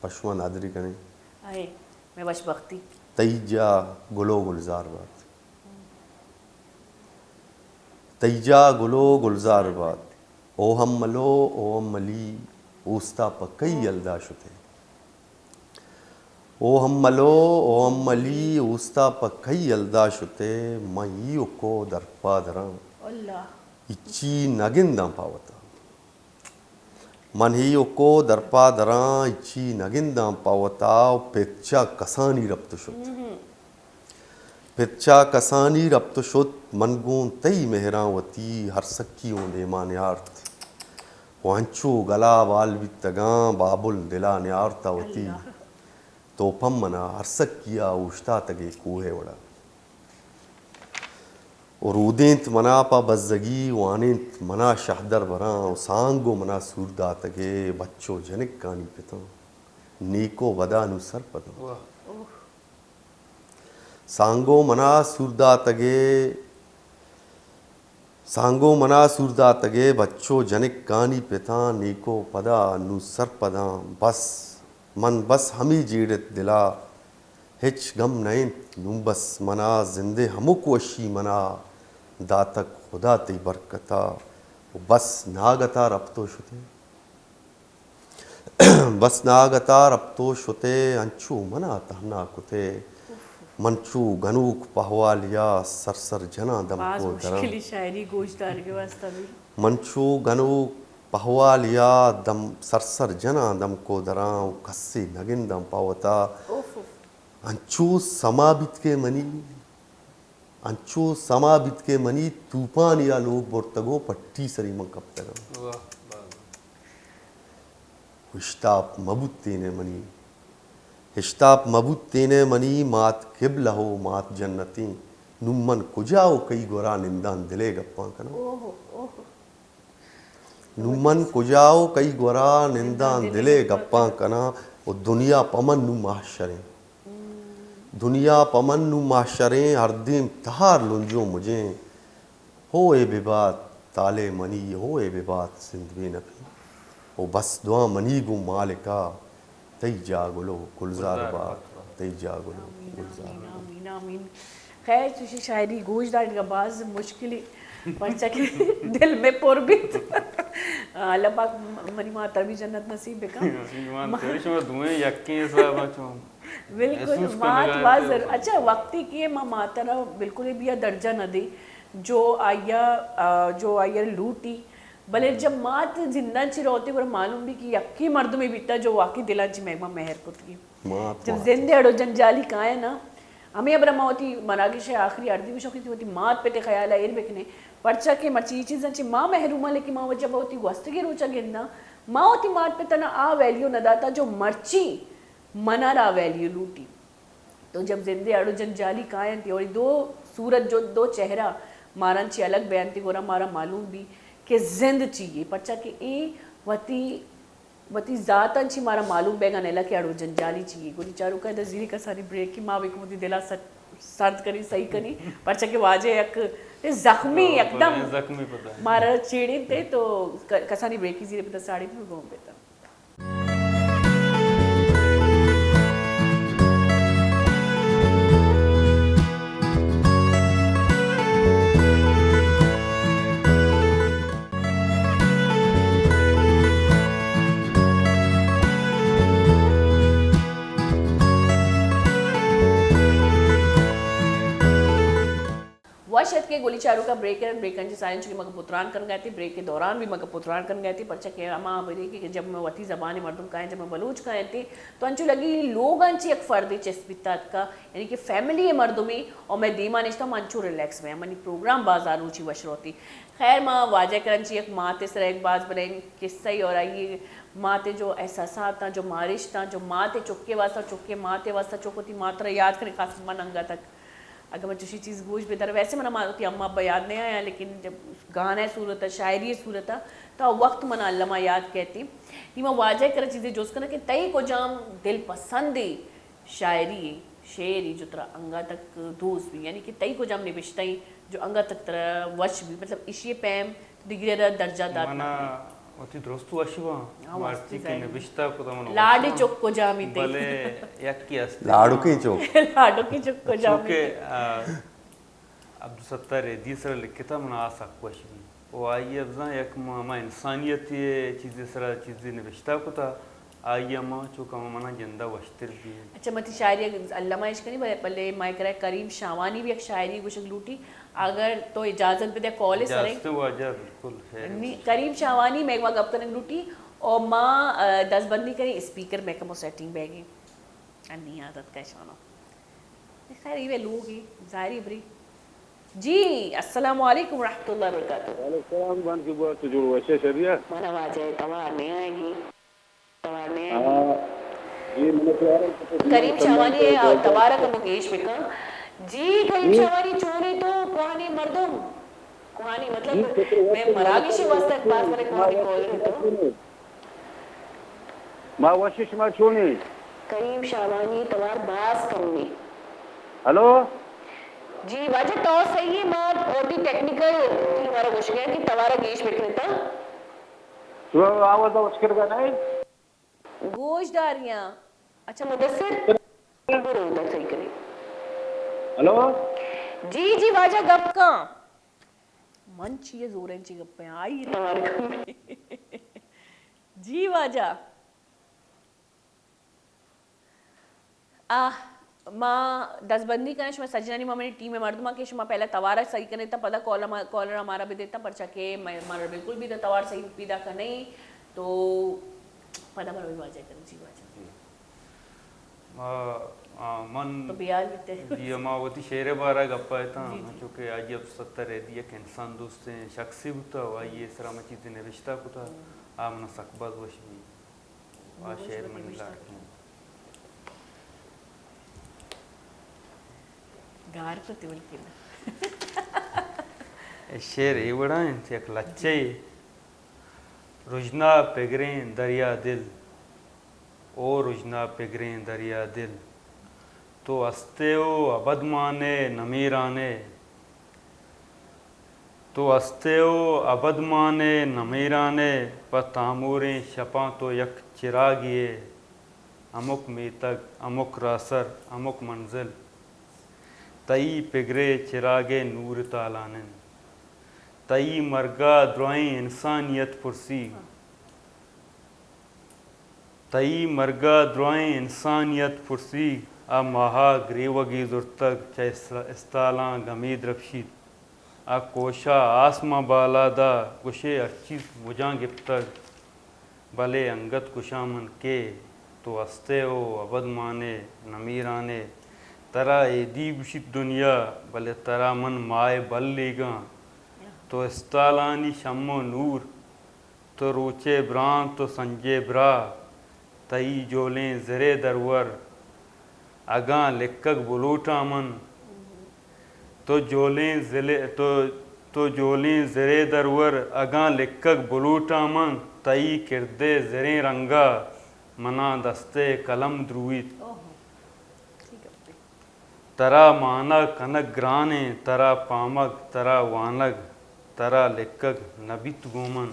پشما نادری کنیں۔ اے، مئے وش بختی۔ تئی جاہ گل و گلزار بات۔ تئی جاہ گل و گلزار بات۔ او ہملو، او ہملی، اوستا پہ کئی یلدا شتے۔ او ہملو، او ہملی، اوستا پہ کئی یلدا شتے، من ایوکو درپا دراں۔ اللہ۔ ہچی نگنداں پہ وتا۔ من ایوکو درپا دراں، ہچی نگنداں پہ وتا، و پت چا کسانی رپت و شت۔ پت چا کسانی رپت و شت، من گوں تئی مہراں وتی ہر سکی اوں دیما نیارت۔ و انچو گلا بال بیتگاں، بابل دلا نیارتا وتی۔ اللہ۔ تو پہ منا ہر سکیا اوشتاتگے کوہے وڑا۔ و رودینت منا پہ بزگی، وانینت منا شہدر براں، و سانگو منا سور داتگے، بچو جنکانی پتاں، نیکو بدا نوں سرپداں۔ واہ۔ سانگو منا سور داتگے، سانگو منا سور داتگے، بچو جنکانی پتاں، نیکو پدا نوں سرپداں۔ بس، من بس ہمے جیڑت دلا، ہچ گم نہ انت۔ نوں بس منا زندے ہمک وشی منا داتگ خدا تئی برکتا۔ و بس ناگتا رپت و شتے۔ بس ناگتا رپت و شتے، انچو منا تہنا کتے۔ من چو گنوک پہوالیا سر سر جناں دمکو باز دراں۔ مشکلی شاعری گوش دارگے واسطہ بھی۔ من چو گنوک پہوالیا دم سر سر جناں دمکو دراں و کسے نگنداں پہ وتا۔ اوف، اوف۔ انچو سما بیت کہ منی انچو سما بیت کہ منی توپانی آ لوگ برتگ و پٹی سری من کپتگاں۔ واہ، واہ، واہ۔ ہشتاپ مبوتینے منی، ہشتاپ مبوتینے منی، مات قبلہ و مات جنتیں۔ نوں من کجا و کئی گورا ننداں دلے گپاں کناں؟ اوہ، اوہ۔ نوں من کجا و کئی گورا ننداں دلے گپاں کناں و دنیا پہ من نوں محشریں۔ دنیا پہ من نوں محشریں، ہر دیم تہار لنجوں مجیں۔ ہو اے ببات تالے منی، ہو اے ببات زند بے نپیں۔ و بس دعا منی گوں مالکا، تئی جاہ گل و گلزار بات، تئی جاہ گل و گلزار بات۔ آمین، آمین، آمین۔ خیر، چوشی شاعری گوش دارگ باز مشکلی، پرچا کہ دل میں پر بیت۔ اللہ پاک منی ماتا بھی جنت نصیب بکن۔ ایمان کری شما دوئیں یکیں حساب چون بالکل، محسوس مات کنگا باز انت۔ ضرور۔ اچھا، وقتی کہ ما ماتا را بالکل بھی درجہ نہ دیں، جو آئیا، آ، جو آئیا لوٹی، بلے جب مات زندان چی روتے، گڑا معلوم بھی کہ یکی مردمے بیتا جو واقعی دلان چی مہما مہر کتگی۔ مات جب مات۔ زندے اڑو جنجالی کائے نا، ہمیں ابرا ما وتی مراگش آخری اردی بھی شوقی تھی، وتی مات پتے خیال ایر بکنے، پرچا کہ مرچی یہ چیزاں چی ما محروم ہیں، لیکن ما وجہ وتی گوستگی روچا گنداں، ما وتی مات پتنا آ ویلیو نہ داتا جو مرچی منا را ویلیو لوٹی۔ تو جب زندے اڑو جنجالی کاینتی اور دو صورت جو دو چہرہ ماران چی الگ بیانتی گورا مارا معلوم بھی کہ زند چی ہے، پرچا کہ اے وتی وتی ذاتاں چی مارا معلوم بیگا نیلا کہ اڑو جنجالی چی ہے۔ گڑی چاروکا ادا زیری کسانی بریکی ما بکم وتی دلا سک سرد کنی، صحیح کنی، پرچا کہ واجہ یک زخمی، یکدم زخمی پتہ ہے۔ مارا چیڑین تے تو ک-، کسانی بریکی زیری پتہ ساڑی بھی گون بیتا۔ شت کہ گلی چاروکا بریک ء، بریک انچی ساریں چونکہ مگہ پتران کنگا تی، بریک کے دوران بھی مگہ پتران کنگا تی، پرچہ کہ ہما بری کہ جب میں وتی زبان مردم کائیں، جب میں بلوچ کائیں تی، تو انچو لگی لوگ انچی یک فردی چست بیتا اتکا، یعنی کہ فیملی مردمی اور میں دیما نشتا، من انچو ریلیکس میں، منی پروگرام بازار روچی وش روتی۔ خیر، ما واجہ کرنچی یک ماتے سر ایک باز بلیں قصہ ہی اور آئیے ماتے جو احساسات تاں، جو مارشت تاں، جو ماتے چکے واسطہ، چکے ماتے واسطہ، چکو تی ماترا یاد کرے، خاص من انگا تک اگہ من چوشی چیز گوش بداراں، ویسے منا ما وتی اماں ابا یاد نہ آیاں، لیکن جب گانا ء صورت ء، شاعری ء صورت ء، تو آ وقت منا الما یاد کیت۔ نی ما واجہ ء کرا چیزے جست کناں کہ تئی کجام دل پسندی شاعری ء، شعر ء جو ترا انگا تک دوست بی، یعنی کہ تئی کجام نبشتہ ء جو انگا تک ترا وش بی، مطلب ایشی ء پیم دگرے را درجہ دات نہ منا کنی۔ وتی درست وش باں۔ ہاں، مارچی واسطے کہ ظاہر۔ نبشتہ کتا من لاڈی وش باں۔ چک کجامی تے۔ بلے یکی است۔ لاڈوکی چک۔ لاڈوکی چک کجامی چونکہ، تے۔ آ، عبدالستار ریدی سرا لکھتا من آ سک وش بی۔ و آئی ء بزاں یک ما، ما انسانیت ء چیزے سرا چیزے نبشتہ کتا، آئی ء ما چو کہ منا جندا وشتر بی۔ اچھا، متی شاعری الما اش کنی، بلے، بلے مائے کرا کریم شاوانی بھی یک شاعری گوشگ لوٹی۔ اگر تو اجازت بدے، کال ء سرے۔ اجازت واجہ، بالکل، خیر۔ نی، کریم شاوانی میں گپ کنگ لوٹی، اور ما، آ، دزبندی کریں اسپیکر محکمہ سیٹنگ بیگی۔ انی عادت کا شانو۔ خیر، یہ لوگ ہی، ظاہری بری۔ جی، السلام علیکم ورحمۃ اللہ وبرکاتہ۔ وعلیکم السلام، بان کی بات، تو جوڑ وشے شریعت؟ منا واجہ توار نہیں آئے گی۔ ہاں۔ جی، من تو آ رہا ہوں۔ کریم شاوانی ہے، توارا کمو گیش بکن۔ جی، کریم شاوانی چونے تو کوہانی مردم۔ کوہانی مطلب، جی، میں مراگشی واسطہ باز بڑے کوہانی کال ہے تو۔ ما وشی شما چونے؟ کریم شاوانی توار باز کمی۔ ہلو؟ جی واجہ تو صحیح ہے، ما اور بھی ٹیکنیکل ٹیم ہمارا گوش گیا کہ توارا گیش بکنے تا۔ تو آواز اوچ کر گا نہیں؟ گوش داریاں۔ اچھا، مدثر؟ برو ادھر صحیح کرے۔ ہلو؟ جی، جی، واجہ گپ کن۔ من چیئے زوریں چی گپیں، آئی توار کن۔ جی واجہ۔ آہ، ما دزبندی کنیں شما سجنانی، ما منی ٹیم مردماں کہ شما پہلا توارا صحیح کنیں تا پدا کالر ما-، کالر ہمارا بدے تا، پرچا کہ میں، مارا بالکل بھی دا توار صحیح پیدا کا نہیں، تو پدا مروی واجہ کریں۔ جی واجہ۔ جی۔ ما، آ، من تو بیال بیتے۔ جی، ما وتی شعر بارا گپا اتاں، جی، جی۔ چونکہ آئی اب ستر ہے دی یک انسان دوستیں شخصی بوتا و آئی سرا ما چیزیں نوشتہ کتا، آ منا سک باز وش بی۔ آ شعر منی لاڑکیں۔ گار کتی بلکن۔ اے شعر اے وڑا انت، یک لچہ اے۔ رژنا پگریں دریا دل، او رژنا پگریں دریا دل، تو ہست ئے و ابد مان ئے نمیران ئے۔ تو ہست ئے و ابد مان ئے نمیران ئے، پہ تاموریں شپاں تو یک چراگے ئے۔ ہمک میتگ، ہمک راہسر، ہمک منزل، تئی پگر ءِ چراگ ءِ نور ءِ تالان انت۔ تئی مرگ ءَ درائیں انسانیت پرسیگ۔ تئی مرگ ءَ درائیں انسانیت پرسیگ، آ ماہ ءَ گریوگے زرتگ، چہ اس-، استالاں گمے درپشیت۔ آ کوش ءَ آس ماں بالاد ءَ گوشے ہرچی مجاں گپتگ، بلے انگت گوشاں من کہ تو ہست ئے ءُ ابد مان ئے، نمیران ئے۔ ترا ایدی گوشیت دنیا، بلے ترا من ماہ ءِ بلیگاں۔ تو استالانی شم ءُ نور، تو روچ ءِ برانز، تو سنج ءِ براہ، تئی جولیں زر ءِ درور، اگاں لکگ بلوٹاں من۔ تو جولیں زل-، تو، تو جولیں زر ءِ درور، اگاں لکگ بلوٹاں من، تئی کرد ءِ زریں رنگ ءَ منا دست ءِ قلم درویت۔ اوہو۔ ترا مانگ کنگ گران انت، ترا پامگ، ترا وانگ، ترا لکگ نہ بیت گوں من۔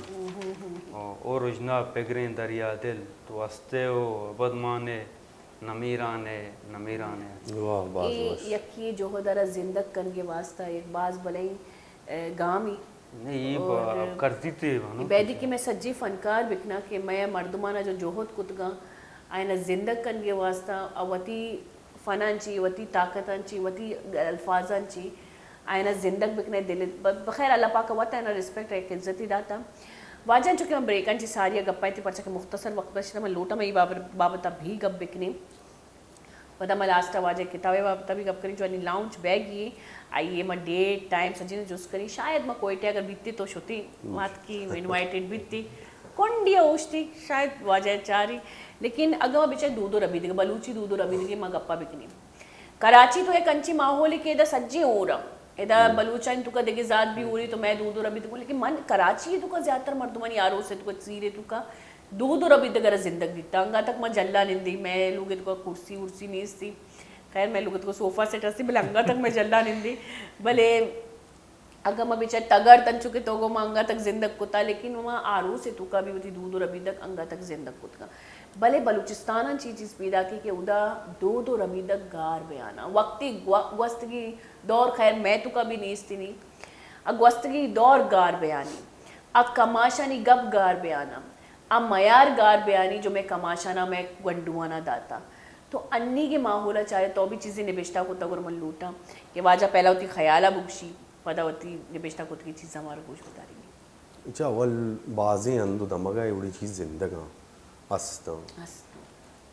او، او رژنا پگریں دریا دل، تو ہست ئے ءُ ابد مان ئے، نمیران ئے، نمیران ئے۔ واہ، باز اے وش۔ یکے جہد ءَ را زندگ کنگ ءِ واستہ یک باز بلائیں، اے، گامے۔ نہیں، اے اور با-، کرزی تے بانو بیدی کہ میں سجی فنکار بکنا کہ میں مردمانا جو جہد کتگاں، آئینا زندگ کنگ ءِ واستہ، آ وتی فنان چی، وتی طاقتان چی، وتی الفاظان چی، آیانا زندگ بکنے دل، ب-، بخیر، اللہ پاک ء وت آیانا ریسپیکٹ ء یک عزتی داتا۔ واجہ، چونکہ من بریکاں چی ساری ء گپا ایتی، پرچا کہ مختصر وقت بشتا، من لوٹاں من ای بابت، بابتا بھی گپ بکنیں۔ پدا ما لاسٹ ء واجہ کتاب ء بابت بھی گپ کنیں، جو انی لانچ بیگی، آئی ء ما ڈیٹ، ٹائم سجین جست کنیں۔ شاید ما کوئٹہ اگر بیتی تو شتی، مات کی انوائٹڈ بیتی، کنڈی ء اوشتی، شاید واجہ چاری۔ لیکن اگاں ما بچار دود و ربیدگ، بلوچی دود و ربیدگی ما گپا بکنیں۔ کراچی تو یک انچیں ماحولے کہ ادا سجیں ہور اں۔ ادا بلوچانی توکا دگہ ذات بھی ہوری تو مئے دود و ربیدگ، لیکن من کراچی توکا زیادہ تر مردمانی آروس توکا، سیر توکا دود و ربیدگ را زندگ دیتا۔ انگا تک ما جھلا نندی، مئے لوگ توکا کرسی ورسی نیستی۔ خیر، مئے لوگ توکا صوفہ سیٹ ہستی، بلے انگا تک مئے جھلا نندی۔ بلے اگاں ما بچار تگر تنچو کہ تو گو ما انگا تک زندگ کتا، لیکن ما آروس توکا بھی وتی دود و ربیدگ انگا تک زندگ کتگا۔ بلے بلوچستان ء چی چیز پیداکی کہ ادا دود و ربیدگ گار بیانا۔ وقتی گو-، گوستگی دور، خیر، مئے توکا بھی نیستی نی۔ ا گوستگی دور گار بیانی۔ ا کماشانی گپ گار بیانا۔ ا میار گار بیانی جو مئے کماشانا، مئے گونڈوانا داتا۔ تو انی کے ماحولا چارے تو بھی چیزیں نبشتہ کتا، گڑا من لوٹاں کہ واجہ پہلا وتی خیالا بگشی، پدا وتی نبشتہ کتگی چیزاں مارا گوش بداری۔ اچھا، اول بازیں ہند و دمگ ء اے وڑیں چیز زندگاں استاں۔ است۔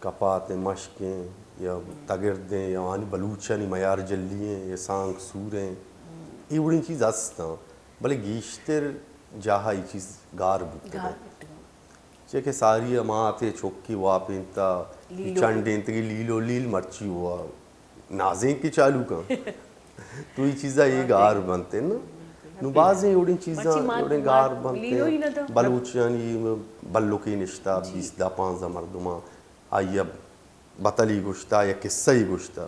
کپاتیں مشکیں یا تگردیں یا آنی بلوچانی میار جلی ایں یا سانگ سوریں، اے وڑیں چیز استاں، بلے گیشتر جاہ ء اے چیز گار بوتگ گار انت۔ بوتگ انت۔ چیا کہ ساری ء مات ء چکی واپینتا، لیلو۔ چنڈینتگی لیلو لیل مرچی ہوا۔ نازینکے چالو کن۔ تو اے چیزا اے گار بنت نا۔ نو بازیں اے وڑیں چیزاں، مرچی مات، اے وڑیں گار مات بنت۔ لیلو ہی نہ تھا۔ بلوچانی بلکے نشتا، جی۔ بیست دہ پانزدہ مردماں آئی ء بتلی گشتا یا قصہ ہی گشتا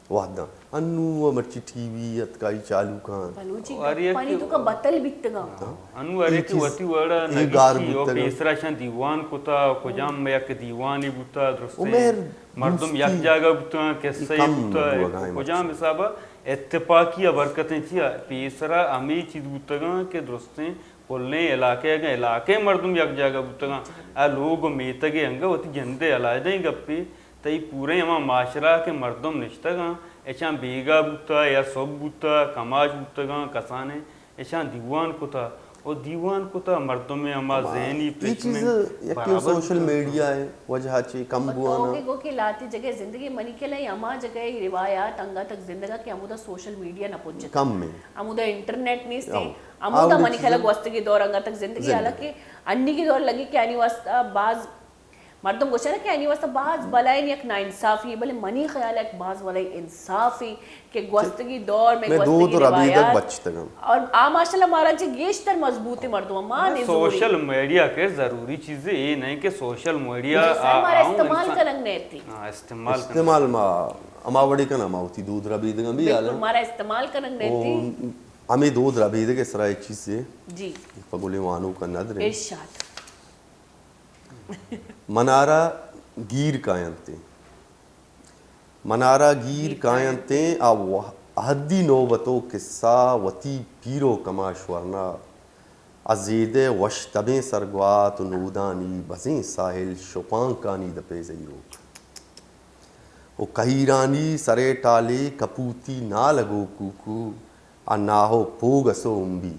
وحداں۔ انو مرچی ٹی وی اتکا، اے چالو کن۔ بلوچی اور یہ گپانی کہ تو کا بتل بیتگا۔ ہاں۔ انو ہر اے یک چیز وتی وڑا اے گار نگیشی، او بوتگا۔ پیسرا شان دیوان کتا، کجام یک دیوانے بوتا، درستیں مہر مردم دوستی یک جاگہ بوتگاں، قصہ کم بوتا، بوگا ایں کجام مرچی۔ حسابا اتفاقی ء برکتیں چیا پیسرا ہمے چیز بوتگاں کہ درستیں پلیں علاقے، اگاں علاقے مردم یک جاگہ بوتگاں، آ لوگ و میتگے انگہ وتی جندے علیحدہ ایں گپے، تئی پوریں ہما معاشرہ کہ مردم نشتگاں، اچاں بیگا بوتا یا سہب بوتا، کماش بوتگاں، کسانیں اشاں دیوان کتا و دیوان کتا مردم ء ہما ہما ذہنی اے چیز فٹمنٹ یکے برابر سوشل بوتا۔ میڈیا ء وجہ ء چہ کم بوان۔ تو کہ گو کہ لاتی جگہ زندگی منی کلا ہما جگہ روایات انگا تک زندگا کہ ہمودا سوشل میڈیا نہ پہنچتا۔ کم ہے۔ ہمودا انٹرنیٹ نیست۔ ہمودا منی کلا گوستگی دور انگا تک زندگی، زندگی۔ حالانکہ انی کی دور لگی کہ آنی واسطہ باز مردم گوشن کہ آنی واسطہ باز بلائیں یک ناانصافی، بلے منی خیال ء یک باز بلائیں انصافی کہ گوستگی دور میں میں گوستگی دود و ربیدگ روایات بچتگاں۔ اور آ ماشاءاللہ مارا چہ گیشتر مضبوط مردم مان سوشل میڈیا کے ضروری چیزیں اے نہیں کہ سوشل میڈیا سر مارا استعمال کنگ نہیں تھی۔ ہاں، استعمال کنگ۔ استعمال ما ہما وڑی کنا ما ہوتی دود ربیدگاں بھی بالکل، حالا۔ مارا استعمال کنگ نہیں تھی۔ ہمیں دود ربیدگ سرا ایک چیز سے جی۔ پگولے وانو کا ندر ارشاد۔ منارا گیر کاینتیں۔ منارا گیر گیر کاینتیں۔ آ وہ-، اہدی نوبت و قصہ وتی پیر و کماش ورنا، آ زیدہ وش تبیں سرگوات و نودانی بزیں ساحل شپانکانی دپے زہیروک۔ و کہیرانی سرے ٹالے کپوتی نالگ و کوکو، آ ناہ و پوگ اس و امبی۔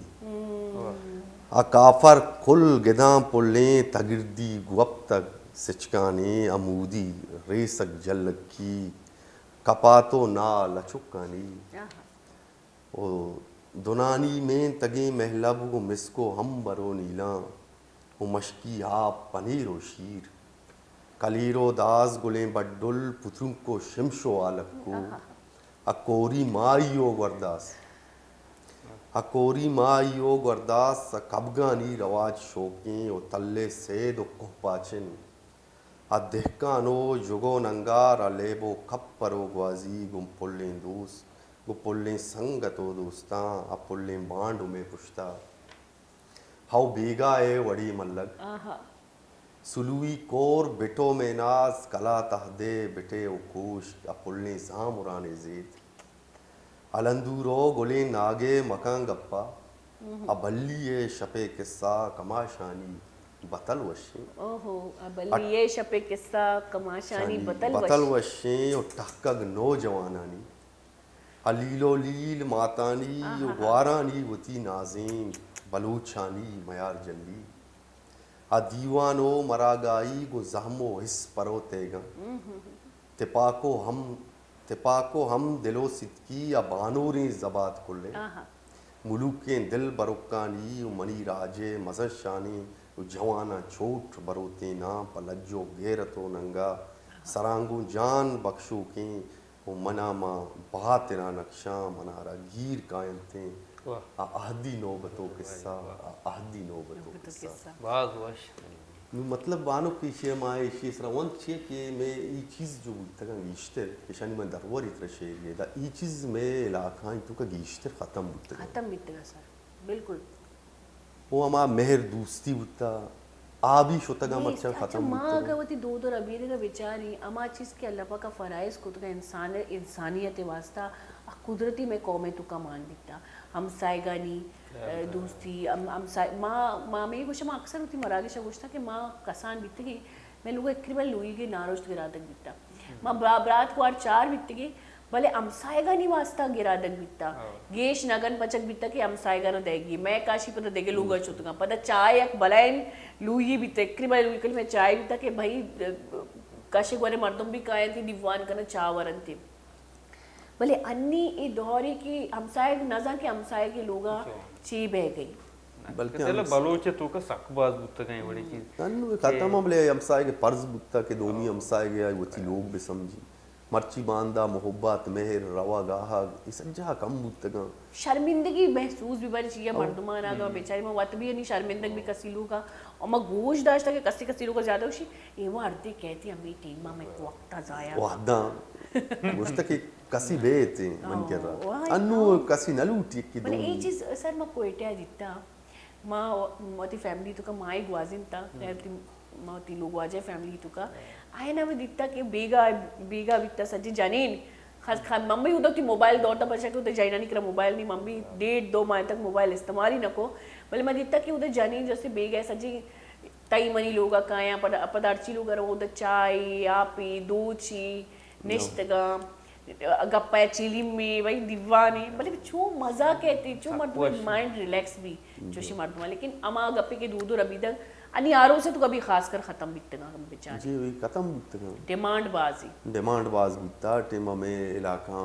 آ کافر کل گداں پلیں تگردی گوپتگ سچکانی، امودی ریسگ جلکی کپات و نال اچکانی۔ و دنانی مین تگیں مہلب گوں مسک و ہمبر و نیلاں و مشکی آپ پنیر و شیر۔ کلیر و داز گلیں بڈل پترنک و شمش و آلکو۔ آہا۔ اکوری مائی و گورداس۔ اکوری مائی و گورداس کبگانی رواج شوکیں و تلے سید و کوہ پاچن۔ ا دہکان و جگ و ننگار ء لیب و کپر و گوازی گوں پلیں دوست، گوں پلیں سنگت و دوستاں ء پلیں بانڈ و مئے پشتا۔ ہئو بیگاہ ء وڑے ملگ۔ آہا۔ سلوئی کور بٹو مئے ناز کلات اہدے بٹے و کوشک ء پلیں زامرانے زیت۔ الندورو گلیں ناگے مکاں گپا۔ ا بلی ء شپ ء قصہ کماشانی بتل وشیں۔ اوہو، ا بلی ء شپ ء قصہ کماشانی بتل بتل وشیں۔ وشیں و ٹہکگ نوجوانانی۔ ءَ لیل و لیل ماتانی و گوارانی وتی نازینک بلوچانی میار جلی۔ ءَ دیوان و مراگاہی گوں زہم و ہس پروتیگاں۔ تپاک و ہم، تپاک و ہم دل و ستکی ءَ بانوریں زبات کلیں۔ ملوکیں دل برکانی و منی راج ءِ مزن شانیں و جواناں چوٹ بروتیناں پہ لج و غیرت و ننگا سرانگوں جان بکشوکیں و منا ماں بہاترا نقشاں منارا گیر کاینتیں۔ آ عہدی نوبت و قصہ، آ عہدی نوبت و قصہ۔ باز وش۔ نوں مطلب بانک ایشی ءَ ما ایشی ءِ سرا ونت چی کہ مئے ای چیز جو بوتگاں گیشتر، ایشانی من درور اترا شعر گیدا، ای چیز مئے علاقہ ءِ توکا گیشتر ختم بوتگاں۔ ختم بیتگاں سر، بالکل۔ او ہما مہر دوستی بوتا، آ بھی شتگاں، مرچاں ختم بوتگاں۔ ما اگہ وتی دود و ربیدگ ءَ بچاریں، ہما چیز کہ اللہ پاک ءَ فرائض کتگاں انسان، انسانیت ءِ واسطہ، آ قدرتی مئے قوم ءِ توکا مان بیتا۔ ہمسائگانی، ءَ، دوستی، ہم، ہمسا-، ما، ما ہمے گوشاں، ما اکثر وتی مراگش ءَ گوشتا کہ ما کسان بیتگیں، مئے لوگ ءَ اکری بل لوئیگے ناروشت گرادگ بیتا۔ ما برا-، برات گوار چار بیتگیں، بلے ہمسائگانی واسطہ گرادگ بیتا۔ گیش نگن پچک بیتا کہ ہمسائگانا دئیگی۔ مئے کاشی پدا دگہ لوگا شتگاں۔ پدا چائے یک بلائیں لوئی بیتا، اکری بل لوئی کلی مئے چائے بیتا کہ بھئی، کاشے گورے مردم بھی کاینتی دیوان کنا چا ورنتی۔ بلے انی اے دورے کہ ہمسائگ نزان کہ ہمسائگ ءِ لوگا چی بہ گئی۔ بلکہ بلوچ ءِ توکا سک باز بوتگاں اے وڑیں چیز۔ انوں ختم ہم بلے ہمسائگ ءِ فرض بوتا کہ دومی ہمسائگ ءَ وتی لوگ بہ سمجھی۔ مرچی باندا محبت، مہر، روا گاہگ، اے سجا کم بوتگاں۔ شرمندگی محسوس بہ بری چیا مردمان آگا بیچاری ما وت بھی انی شرمندگ بھی کسی لوگا، اور ما گوش داشتا کہ کسی کسی لوگا زیادہ ہوشی، اے وہ ہردے کہتی ہمیں ٹیم میں وقت ضائع۔ وحداں گوشتا کہ کسی بیت من کرا۔ انو کسی نہ لوٹی کہ بلے اے دومی۔ چیز سر ما کوئٹہ دیتا۔ ما وتی فیملی توکا مائی گوازینتا، خیر تئی ما وتی لوگ واجہ فیملی توکا۔ آئینا ما دیتا کہ بیگا، بیگا بیتا سجی جنین۔ خاص خاص من بھی اودا وتی موبائل دور تا پرچا کہ اودا جنینانی کرا موبائل نہیں، من بھی ڈیڑھ دو ماہ تک موبائل استعمال ہی نہ کو۔ بلے ما دیتا کہ اودا جنین جیسے بیگا سجی تئی منی لوگا کایاں، پد، پد ہرچی لوگا رو، اودا چائے، آپی، دوچی، نشتگاں، گپا چیلیمی، بھئی دیوانے، بلے چو مزہ کہتے، چو مردم مائنڈ ریلیکس بھی، چوشی مردم۔ لیکن ہما گپے کہ دود و ربیدگ، انی آروس تو کبھی خاص کر ختم بیتگاں، ہم بیچارے۔ جی، وہی ختم بیتگاں۔ ڈیمانڈ بازی۔ ڈیمانڈ باز بیتا، ٹیم ہمیں علاقہ،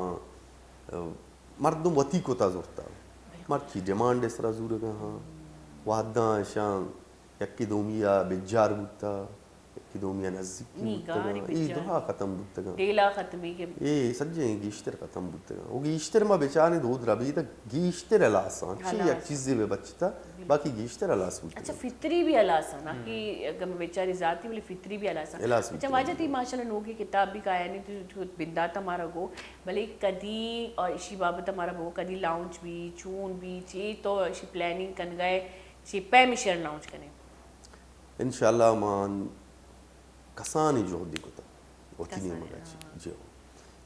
مردم وتی کتا زورتا۔ مرچی ڈیمانڈ اس را زورگا ہاں۔ وحداں اشاں یکی دومی آ بجار بوتا، یکی دومی آ نزیکی بوتگاں۔ اے دراہ ختم بوتگاں۔ ڈیلا ختمی کہ اے سجیں گیشتر ختم بوتگاں۔ او گیشتر ما بچاریں دود ربیدگ گیشتر ہلاس آں۔ چی یک چیزے بہ بچتا، باقی گیشتر ہلاس بوتگاں۔ اچھا، فطری بھی ہلاس آں، نا کہ اگر میں بچاری ذاتی بلے فطری بھی ہلاس آں۔ ہلاس بوتگاں۔ اچھا، واجہ تئی ماشاءاللہ نوکیں کتاب بھی کایانی تو، تو بندات ہمارا گو، بلے کدی اور اشی بابت ہمارا بگو، کدی لانچ بھی، چون بھی، چی تو اشی پلاننگ کنگائے، چی پیم شعر لانچ کنے؟ انشاءاللہ من کسانی جہدی کتا وتی نیمگا چی، جی ہو۔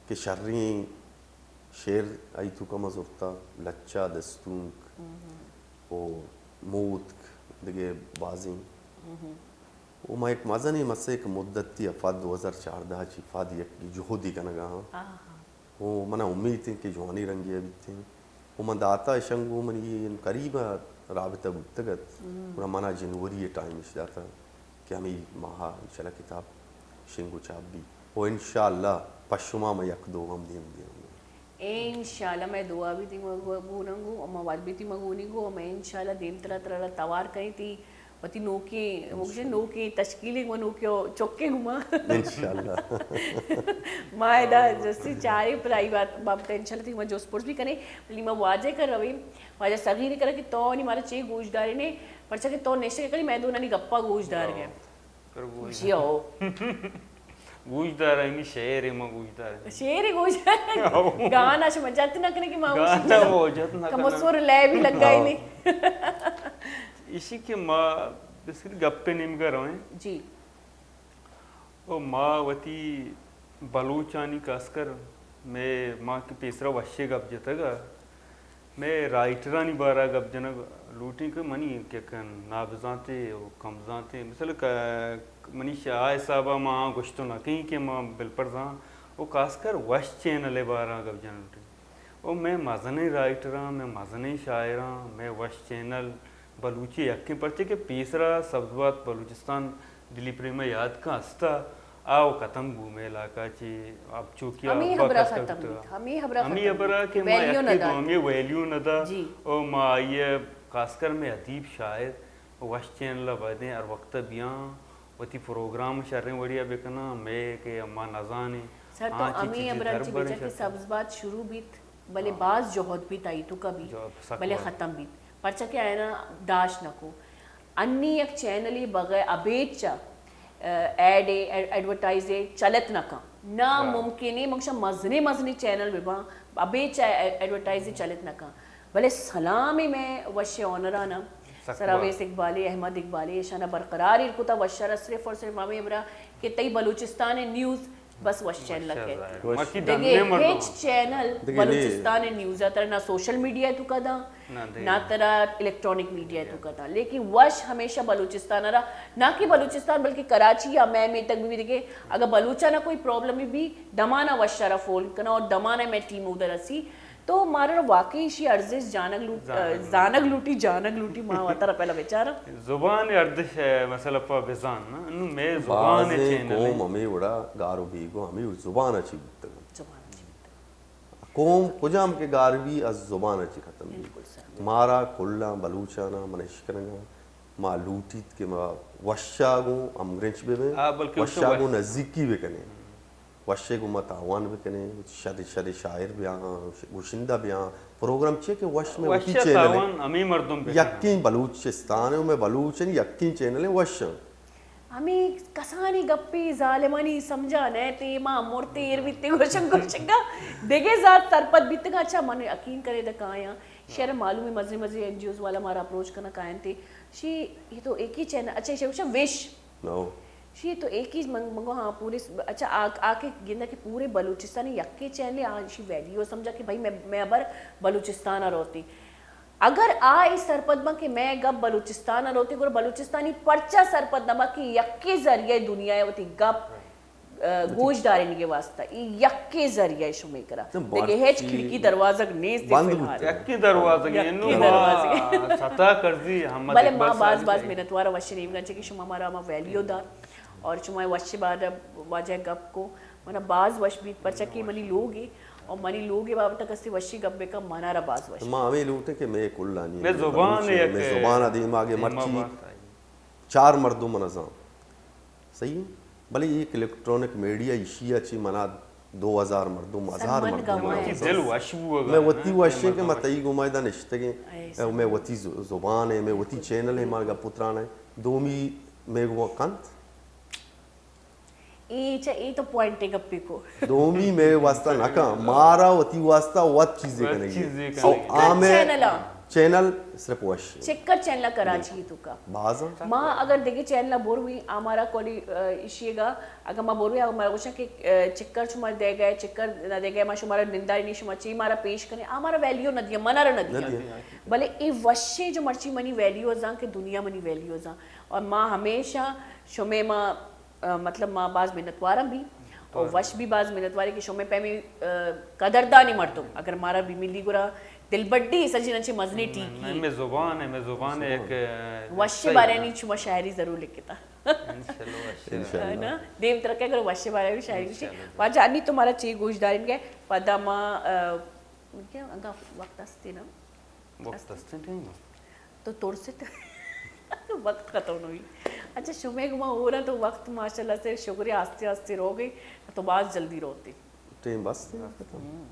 کہ شریں شعر آئی توکا ما زرتا، لچہ، دستونک و موتک، دگہ بازیں۔ و ما یک مزنیں مسئلہ کہ مدتی ء پد دو ہزار چاردہ چی پد یک جہدی کنگا ہاں۔ و منا امیت انت کہ جوانیں رنگے ء بیت انت۔ و من داتا اشاں گوں منی قریب ء رابطہ بوتگ ات، گڑا منا جنوری ء ٹائم اش داتا کہ ہمے ماہ ء انشاءاللہ کتاب شنگ و چاپ بیت۔ و انشاءاللہ پہ شما من یک دو ہم دیم دیاں۔ انشاءاللہ مئے دعا بیت تئی ما گو-، گوناں گوں، ما وت بیت تئی ما گونی گوں، ما انشاءاللہ دیمترا ترا توار کنیں تئی وتی نوکیں، مگشے نوکیں تشکیلیں گوں نوکیں چکیں گوں ما۔ انشاءاللہ۔ ما ادا جستی چاریں پرائی بات، بابت انشاءاللہ تئی ما جست پرس بھی کنیں، بلے ما واجہ کر رویں، واجہ صغیر کرا کہ تو نی مارا چے گوش دارینے، پرچا کہ تو نشتگ کنی مئے دونانی گپا گوش دار گئے۔ جی ہو۔ گوش دار، ہمیں شعر ما گوش دار۔ شعر گوش دار۔ گانا شما جت نہ کنے کہ ما گانا وہ جت نہ کم سر لے بھی لگائی نہیں۔ ایشی کہ ما بسکت گپے نیمگا رویں۔ جی۔ او ما وتی بلوچانی خاص کر مئے ما کہ پیسرا وشے گپ جتگ ء مئے رائٹرانی بارا گپ جنگ لوٹیں کہ منی یک نابزانتے و کم زانتے مثل منی شا-، آ حسابا ما آ گوشتو نہ کہیں کہ ما بلپرزاں و خاص کر وش چینل ء بارا گپ جنگ لوٹیں۔ او مئے مزنیں رائٹراں، مئے مزنیں شاعراں، مئے وش چینل بلوچی یکیں، پرچے کہ پیسرا سبز بات بلوچستان دلی پریما یاد کن استا، آ و ختم بو مئے علاقہ چی، اب چوکی ہمے ابا ہبرا کس ختم کرتا۔ بیت، ہمے ہبرا ہمے ختم ہبرا بیت۔ کہ ما ویلیو نہ یکے دات۔ دومی ویلیو نہ دا۔ جی۔ او ما آئیے خاص کر مئے ادیب شاعر وش چینل ء بایدیں ہر وقت ء بیاں، وتی پروگرام شریں وڑی ء بکناں، مئے کہ ما نزانیں سر تو آ چی ہمے چیزے ہبرا در چی بریں بچا کہ شر۔ سبز بات شروع بیت، بلے ہاں۔ باز جہد بیت آئی توکا بیت، جہد سک بلے باز۔ ختم بیت۔ پرچا کہ آیانا داشت نہ کو۔ انی یک چینلے بغیر ابید چا، ا، ایڈ ء، ایڈ-، ایڈورٹائز ء چلت نہ کن۔ نا ہاں۔ ممکن ہے، مگشا مزنیں مزنیں چینل بباں، ابید چا ای-، ایڈورٹائز ء چلت نہ کن۔ بلے سلام ہے مئے وش آنرانا، سک سر بات۔ اویس اقبال، احمد اقبال، ایشانا برقرار ایر کتا وشارا صرف اور صرف ہمے ہبرا کہ تئی بلوچستان نیوز بس وش چینل وش کیت۔ ظاہر۔ مرچی دگہ دننے مردم۔ ہچ چینل دگہ نی۔ بلوچستان نیوز ء ترا نہ سوشل میڈیا ء توکا داں، نہ دگہ۔ نہ ترا الیکٹرانک میڈیا ء توکا داں، لیکن وش ہمیشہ بلوچستان ء را، نہ کہ بلوچستان بلکہ کراچی یا مئے میتگ بھی دگہ، اگر بلوچانا کوئی پرابلم بھی، دمانا وش ء را فون کنا اور دمانا مئے ٹیم اودا رسی، تو مارا واقعی ایشی ارزش جانگ لوٹ-، زانگ لوٹ۔ زانگ لوٹی، جانگ لوٹی، ما وتارا پہلا بچاراں۔ زبان ارزش ہے، مسئلہ پہ بزان نا، انو مئے زبان بازیں چینل قوم ہے۔ ہمے وڑا گار و بیگو ہمے زبان چی بوتگ۔ زبان چی بوتگ۔ قوم کجام کہ گار بی از زبان چی ختم بی۔ بالکل سر۔ مارا کلاں بلوچانا من اشکنگاں، ما لوٹیت کہ ما وشا گوں ہمگرنچ بہ بیں، آ، بلکہ وشا وش-، گوں نزیکی بکنیں۔ وشے گوں ما تاوان بکنیں، شد شد شاعر بیاں، گشندہ بیاں، پروگرام چیئے کہ وش میں وتی وش چینل ہے۔ تاوان ہمیں مردم بکنن۔ یکیں بلوچستان ہے، میں بلوچ ہیں، یکیں چینل ہے، وش ہیں۔ ہمیں کسانی گپی ظالمانی سمجھا نہ تے، ما مرتے ایر بیتے گوشن گوشنگا، دگہ ذات سرپد بیتگا، اچھا من یقین کرے دکایاں، شہر معلوم ہے مزے مزے این جی اوز والا مارا اپروچ کرنا کائن تے، شی یہ تو ایک ہی چینل، اچھا شی گوشن وش۔ نو۔ شی تو ایک ہی من-، منگو ہاں، پورے س-، اچھا، آ، آ کے گندا کہ پورے بلوچستان یکے چینل آ شی ویلیو سمجھا کہ بھائی میں، میں ابر بلوچستان آ روتی۔ اگر آ اے سرپد باں کہ میں گپ بلوچستان آ روتی، گڑا بلوچستانی پرچا سرپد نہ باں کہ یکے ذریعہ دنیا وتی گپ، آ، گوش دارینگے واسطہ، ای یکے ذریعہ شمے کرا۔ نہ، دگہ ہچ مرچی کھڑکی دروازگ نیست بند بوتگ۔ یکے دروازگ، یکے انو دروازگ۔ ما ستا کرزی احمد بلے اقبال ما باز صاحب باز منتوار وش نیمگا چہ کہ شما مارا ہما ویلیو دات۔ اور شما وش بارہ واجہ گپ کو، منا باز وش بیت، پرچا کہ منی لوگے اور منی لوگے بابت کسی وشی گپ بکن، منا را باز وش۔ ما ہمیں لوٹیں کہ میں کلانی میں زبان بلوچی، یک میں زبان دیما گے دیما مرچی بات آئی۔ چار مردم منا زان۔ صحیح ہے؟ بلے ایک الیکٹرانک میڈیا ایشی چی منا دو ہزار مردم، ہزار مردم منا زان۔ دل وش بو اگر میں وتی وشیں کہ میں تئی گوما ادا نشتگیں۔ میں وتی ز-، زبان ہے، میں وتی چینل ہے، مارگا پتران ہے۔ دومی میں گو کنت۔ اے چا، اے تو پوائنٹ گپی کو۔ دومی مئے واسطہ نہ کن، مارا وتی واسطہ وت چیزے کنگی۔ چیزے کنگی۔ او آ مئے چینل آ۔ چینل صرف وش۔ چکر چینل کراچی تو کا۔ بازاں۔ ما اگر دگہ چینل بوروی، آ مارا کولی، اشیگا، اگر ما بوروی، اگر ما گوشاں کہ، چکر شما دے گئے، چکر نہ دے گئے، ما شمارا ننداری نہیں، شما چی مارا پیش کریں، آ مارا ویلیو نہ دیا، منا را نہ دیا۔ بلے اے وشیں جو مرچی منی ویلیو زان کہ دنیا منی ویلیو زان۔ اور ما ہمیشہ شمے ما ا، مطلب، ما باز منتواراں بھی، اور وش بھی باز منتوارے کہ شمے پیمیں، ا، قدردانی مردم، اگر مارا بھی ملی گڑا دلبڈی سجن انچے مزنی ٹیکی۔ میں زبان ہے، میں زبان ہے ایک، ا، وش بارے نی شما شاعری ضرور لکھتا۔ انشاءاللہ، وش۔ انشاءاللہ۔ نا؟ دیم ترکے اگر وش بارے بھی شاعری کشی۔ انشاءاللہ۔ واجہ انی تو مارا چی گوش دارین گئے، پدا ما، ا، کیا اگا وقت ہستی نا؟ وقت است ٹائم۔ تو ترسے تو وقت ختم ہوئی۔ اچھا، شمے گما ہو رہا تو وقت ماشاءاللہ سے شکریہ، آستے آستے رو گئی تو باز جلدی روتے۔ ٹائم بس ختم۔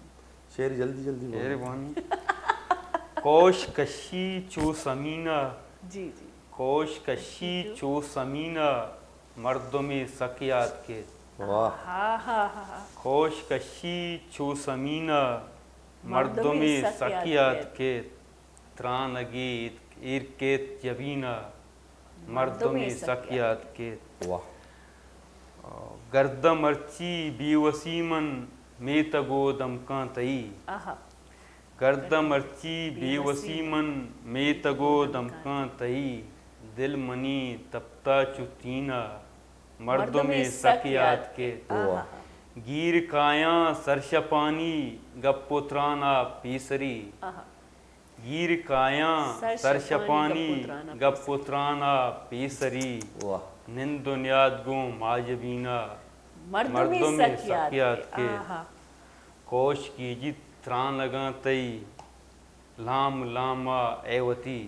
شعر جلدی جلدی بول۔ شعر بانی۔ کوش کشی چو سمینا۔ جی، جی۔ کوش کشی چو سمینا، مردمے سک یات کیت۔ واہ۔ ہا، ہا، ہا، ہا۔ کوش کشی چو سمینا، مردمے سک یات کیت۔ ترانگی ایر کیت جبینا، مردمے سک یات کیت۔ واہ۔ گردم مرچی بے وسی من، میتگ و دمکاں تئی۔ آہا۔ گردم مرچی بے وسی من، میتگ و دمکاں تئی۔ دل منی تپتا چو تینا، مردمے سک یات کیت۔ واہ۔ گیر کایاں سرشپانی گپ و ترانا پیسری۔ آہا۔ گیر کایاں سرشپانی سرشپانی گپ و ترانا گپ و ترانا پیسری۔ واہ۔ نند و نیاد گوں ماجبینا مردمے مردمے سک یاد سک یاد کیت۔ کیت۔ آہا۔ کوش گیجیت ترانگاں تئی لام لام ءَ اے وتی۔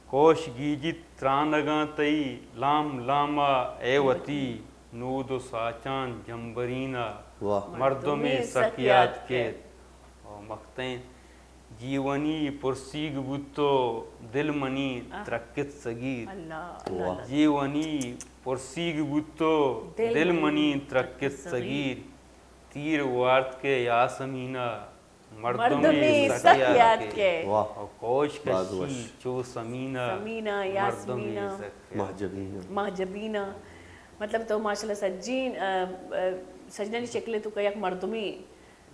کوش گیجیت ترانگاں تئی لام لام ءَ اے وتی۔ نود و ساچان جمبرین ءَ واہ۔ مردمے سک یاد کیت۔ او مختیں جیونی پرسیگ بوت و دل منی آہ۔ ترکت سگیر۔ اللہ، اللہ، واہ۔ اللہ۔ جیونی پرسیگ بوت و دل دل منی منی ترکت ترکت سگیر۔ سگیر۔ تیر وارت کہ یاسمین ءَ مردمے مردمے سک سک یاد یاد کیت۔ کیت۔ واہ۔ او کوش باز کشی وش۔ چو سمینا سمینا، مردمے یاسمینا۔ سک یاد۔ مہجبینا۔ مہجبینا۔ مطلب تو ماشاءاللہ سجین، آ، آ، سجنانی شکل تو کہ یک مردمے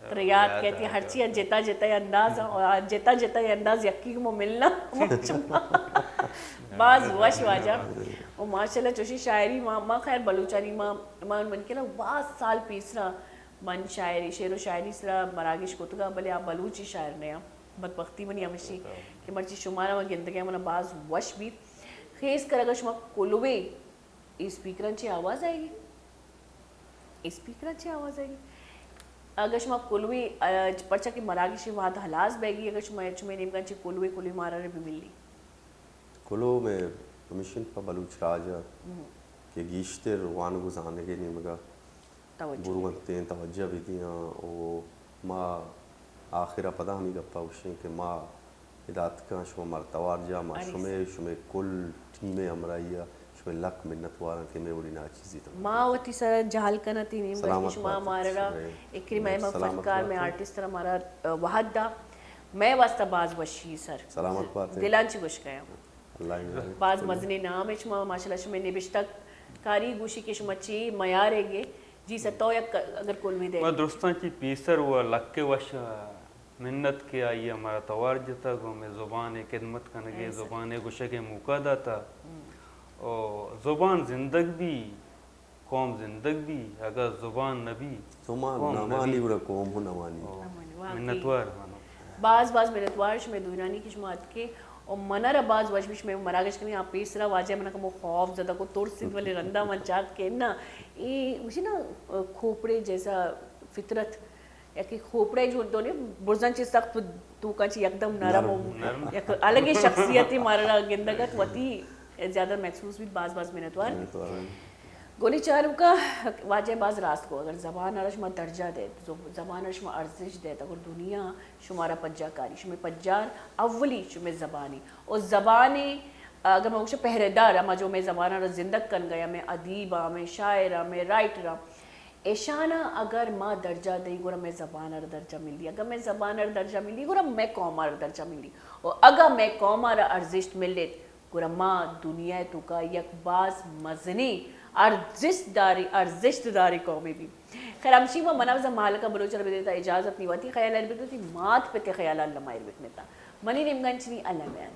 ترا یاد یاد کیت، آ ہرچی آ۔ جتا جتا انداز آ، اور آ جتا جتا انداز یکی کو ملنا۔ باز وش واجہ۔ و ماشاءاللہ چوشی شاعری ما، ما خیر بلوچانی ما، ما من کلا باز سال پیسرا من شاعری، شعر و شاعری سرا مراگش کتگا، بلے آ بلوچی شاعر نیا۔ بدبختی منی ہمشی کہ مرچی شمارا ما گندگے منا باز وش بیت۔ خیز کر اگر شما کلوے، اے اسپیکراں چی آواز آئیگی؟ اسپیکراں چی آواز آئیگی؟ اگر شما کلوے، آ، پرچا کہ مراگشی وہد ہلاس بیگی، اگر شما، شمے نیمگا چی کلوے، کلوے مارا رے بملی۔ کلو میں پمیشن پہ بلوچ راج ء ہم۔ کہ گیشتر وانگ و زانگ ء نیمگ ء توجہ بروانتیں، توجہ بہ دیاں۔ و ما آخر ء پدا ہمے گپ ء گوشیں کہ ما ادا اتکاں، شما مارا توار جا، ما ارے شمے، سر۔ شمے کل ٹیم ء ہمراہی ء شمے لک منت واراں کہ ہمے وڑی ناچیزی تمام۔ ما وتی سر ء جہل کناں تئی نیمگ ء کہ سلامت شما بات۔ مارا را اکریم احمد سلامت فنکار بات۔ میں آرٹسٹ را مارا، ا، وہد دا۔ مئے واسطہ باز وشی سر۔ سلامت بات۔ دلان چی گوش کایاں۔ اللہ انگار۔ باز مزنیں نام اچ ما ماشاءاللہ شمئے نبشتہ کاری گوشی کہ شما چی میار ئے گے۔ جی سر، تو یک اگر کلوے دے۔ ما درستاں چی پیسر و لکے وش منت کہ آئی ہمارا توار جتا، گو میں زبان خدمت کنگے، زبان گوشگے موقع داتا۔ ہم۔ او زبان زندگ بھی، قوم زندگ بی، اگاں زبان نہ بی، زبان قوم نہ نہ مانی، بی۔ گڑا قوم ہوں نہ مانی۔ او، نہ مانی، واقعی۔ منتوار منو۔ باز باز منتوار شمئے دوئینانی کہ شما اتکے و منا را باز وش بی شمئے مراگش کنی۔ آ پیسرا واجہ منا کمو خوف زدہ کو، ترس انت، ولی رندا من چارت کہ نا، اے گوشی نا، کھوپڑے جیسا فطرت، یا کہ کھوپڑے جو دونے برزن چی سخت توکا چی یکدم نرم و نرم۔ یک الگیں شخصیتے مارا گندگ ات، وتی زیادہ محسوس بیت۔ باز باز منتوار۔ منتوار۔ گولی چاروکا واجہ باز راست کو، اگر زبان ء شما درجہ دئے، زب-، زبان ء شما ارزش دئے، اگر دنیا شمارا پجا کاری، شمئے پجار اولی شمئے زبانی۔ و زبانی اگر من گوشاں پہرے دار، ہما جو مئے زبان ء را زندگ کنگا، یا مئے ادیب آں، مئے شاعر آں، مئے رائٹر آں، ایشانا اگر ما درجہ دئیں، گڑا مئے زبان ء را درجہ ملی۔ اگر مئے زبان ء را درجہ ملی، گڑا مئے قوم ء را درجہ ملی۔ و اگاں مئے قوم ء را ارزشت ملیت، گڑا ما دنیا ء توکا یک باز مزنیں ارزشت داری، ارزشت داری قومے بی۔ خیر، ہمشی ما منا بزاں مالکا بلوچ ء را بدیتا اجازت، نی وتی خیال ء بدیتا، وتی مات پت ء خیال ء الما ایر بکنیتا۔ منی نیمگا انچنی، اللہ میان۔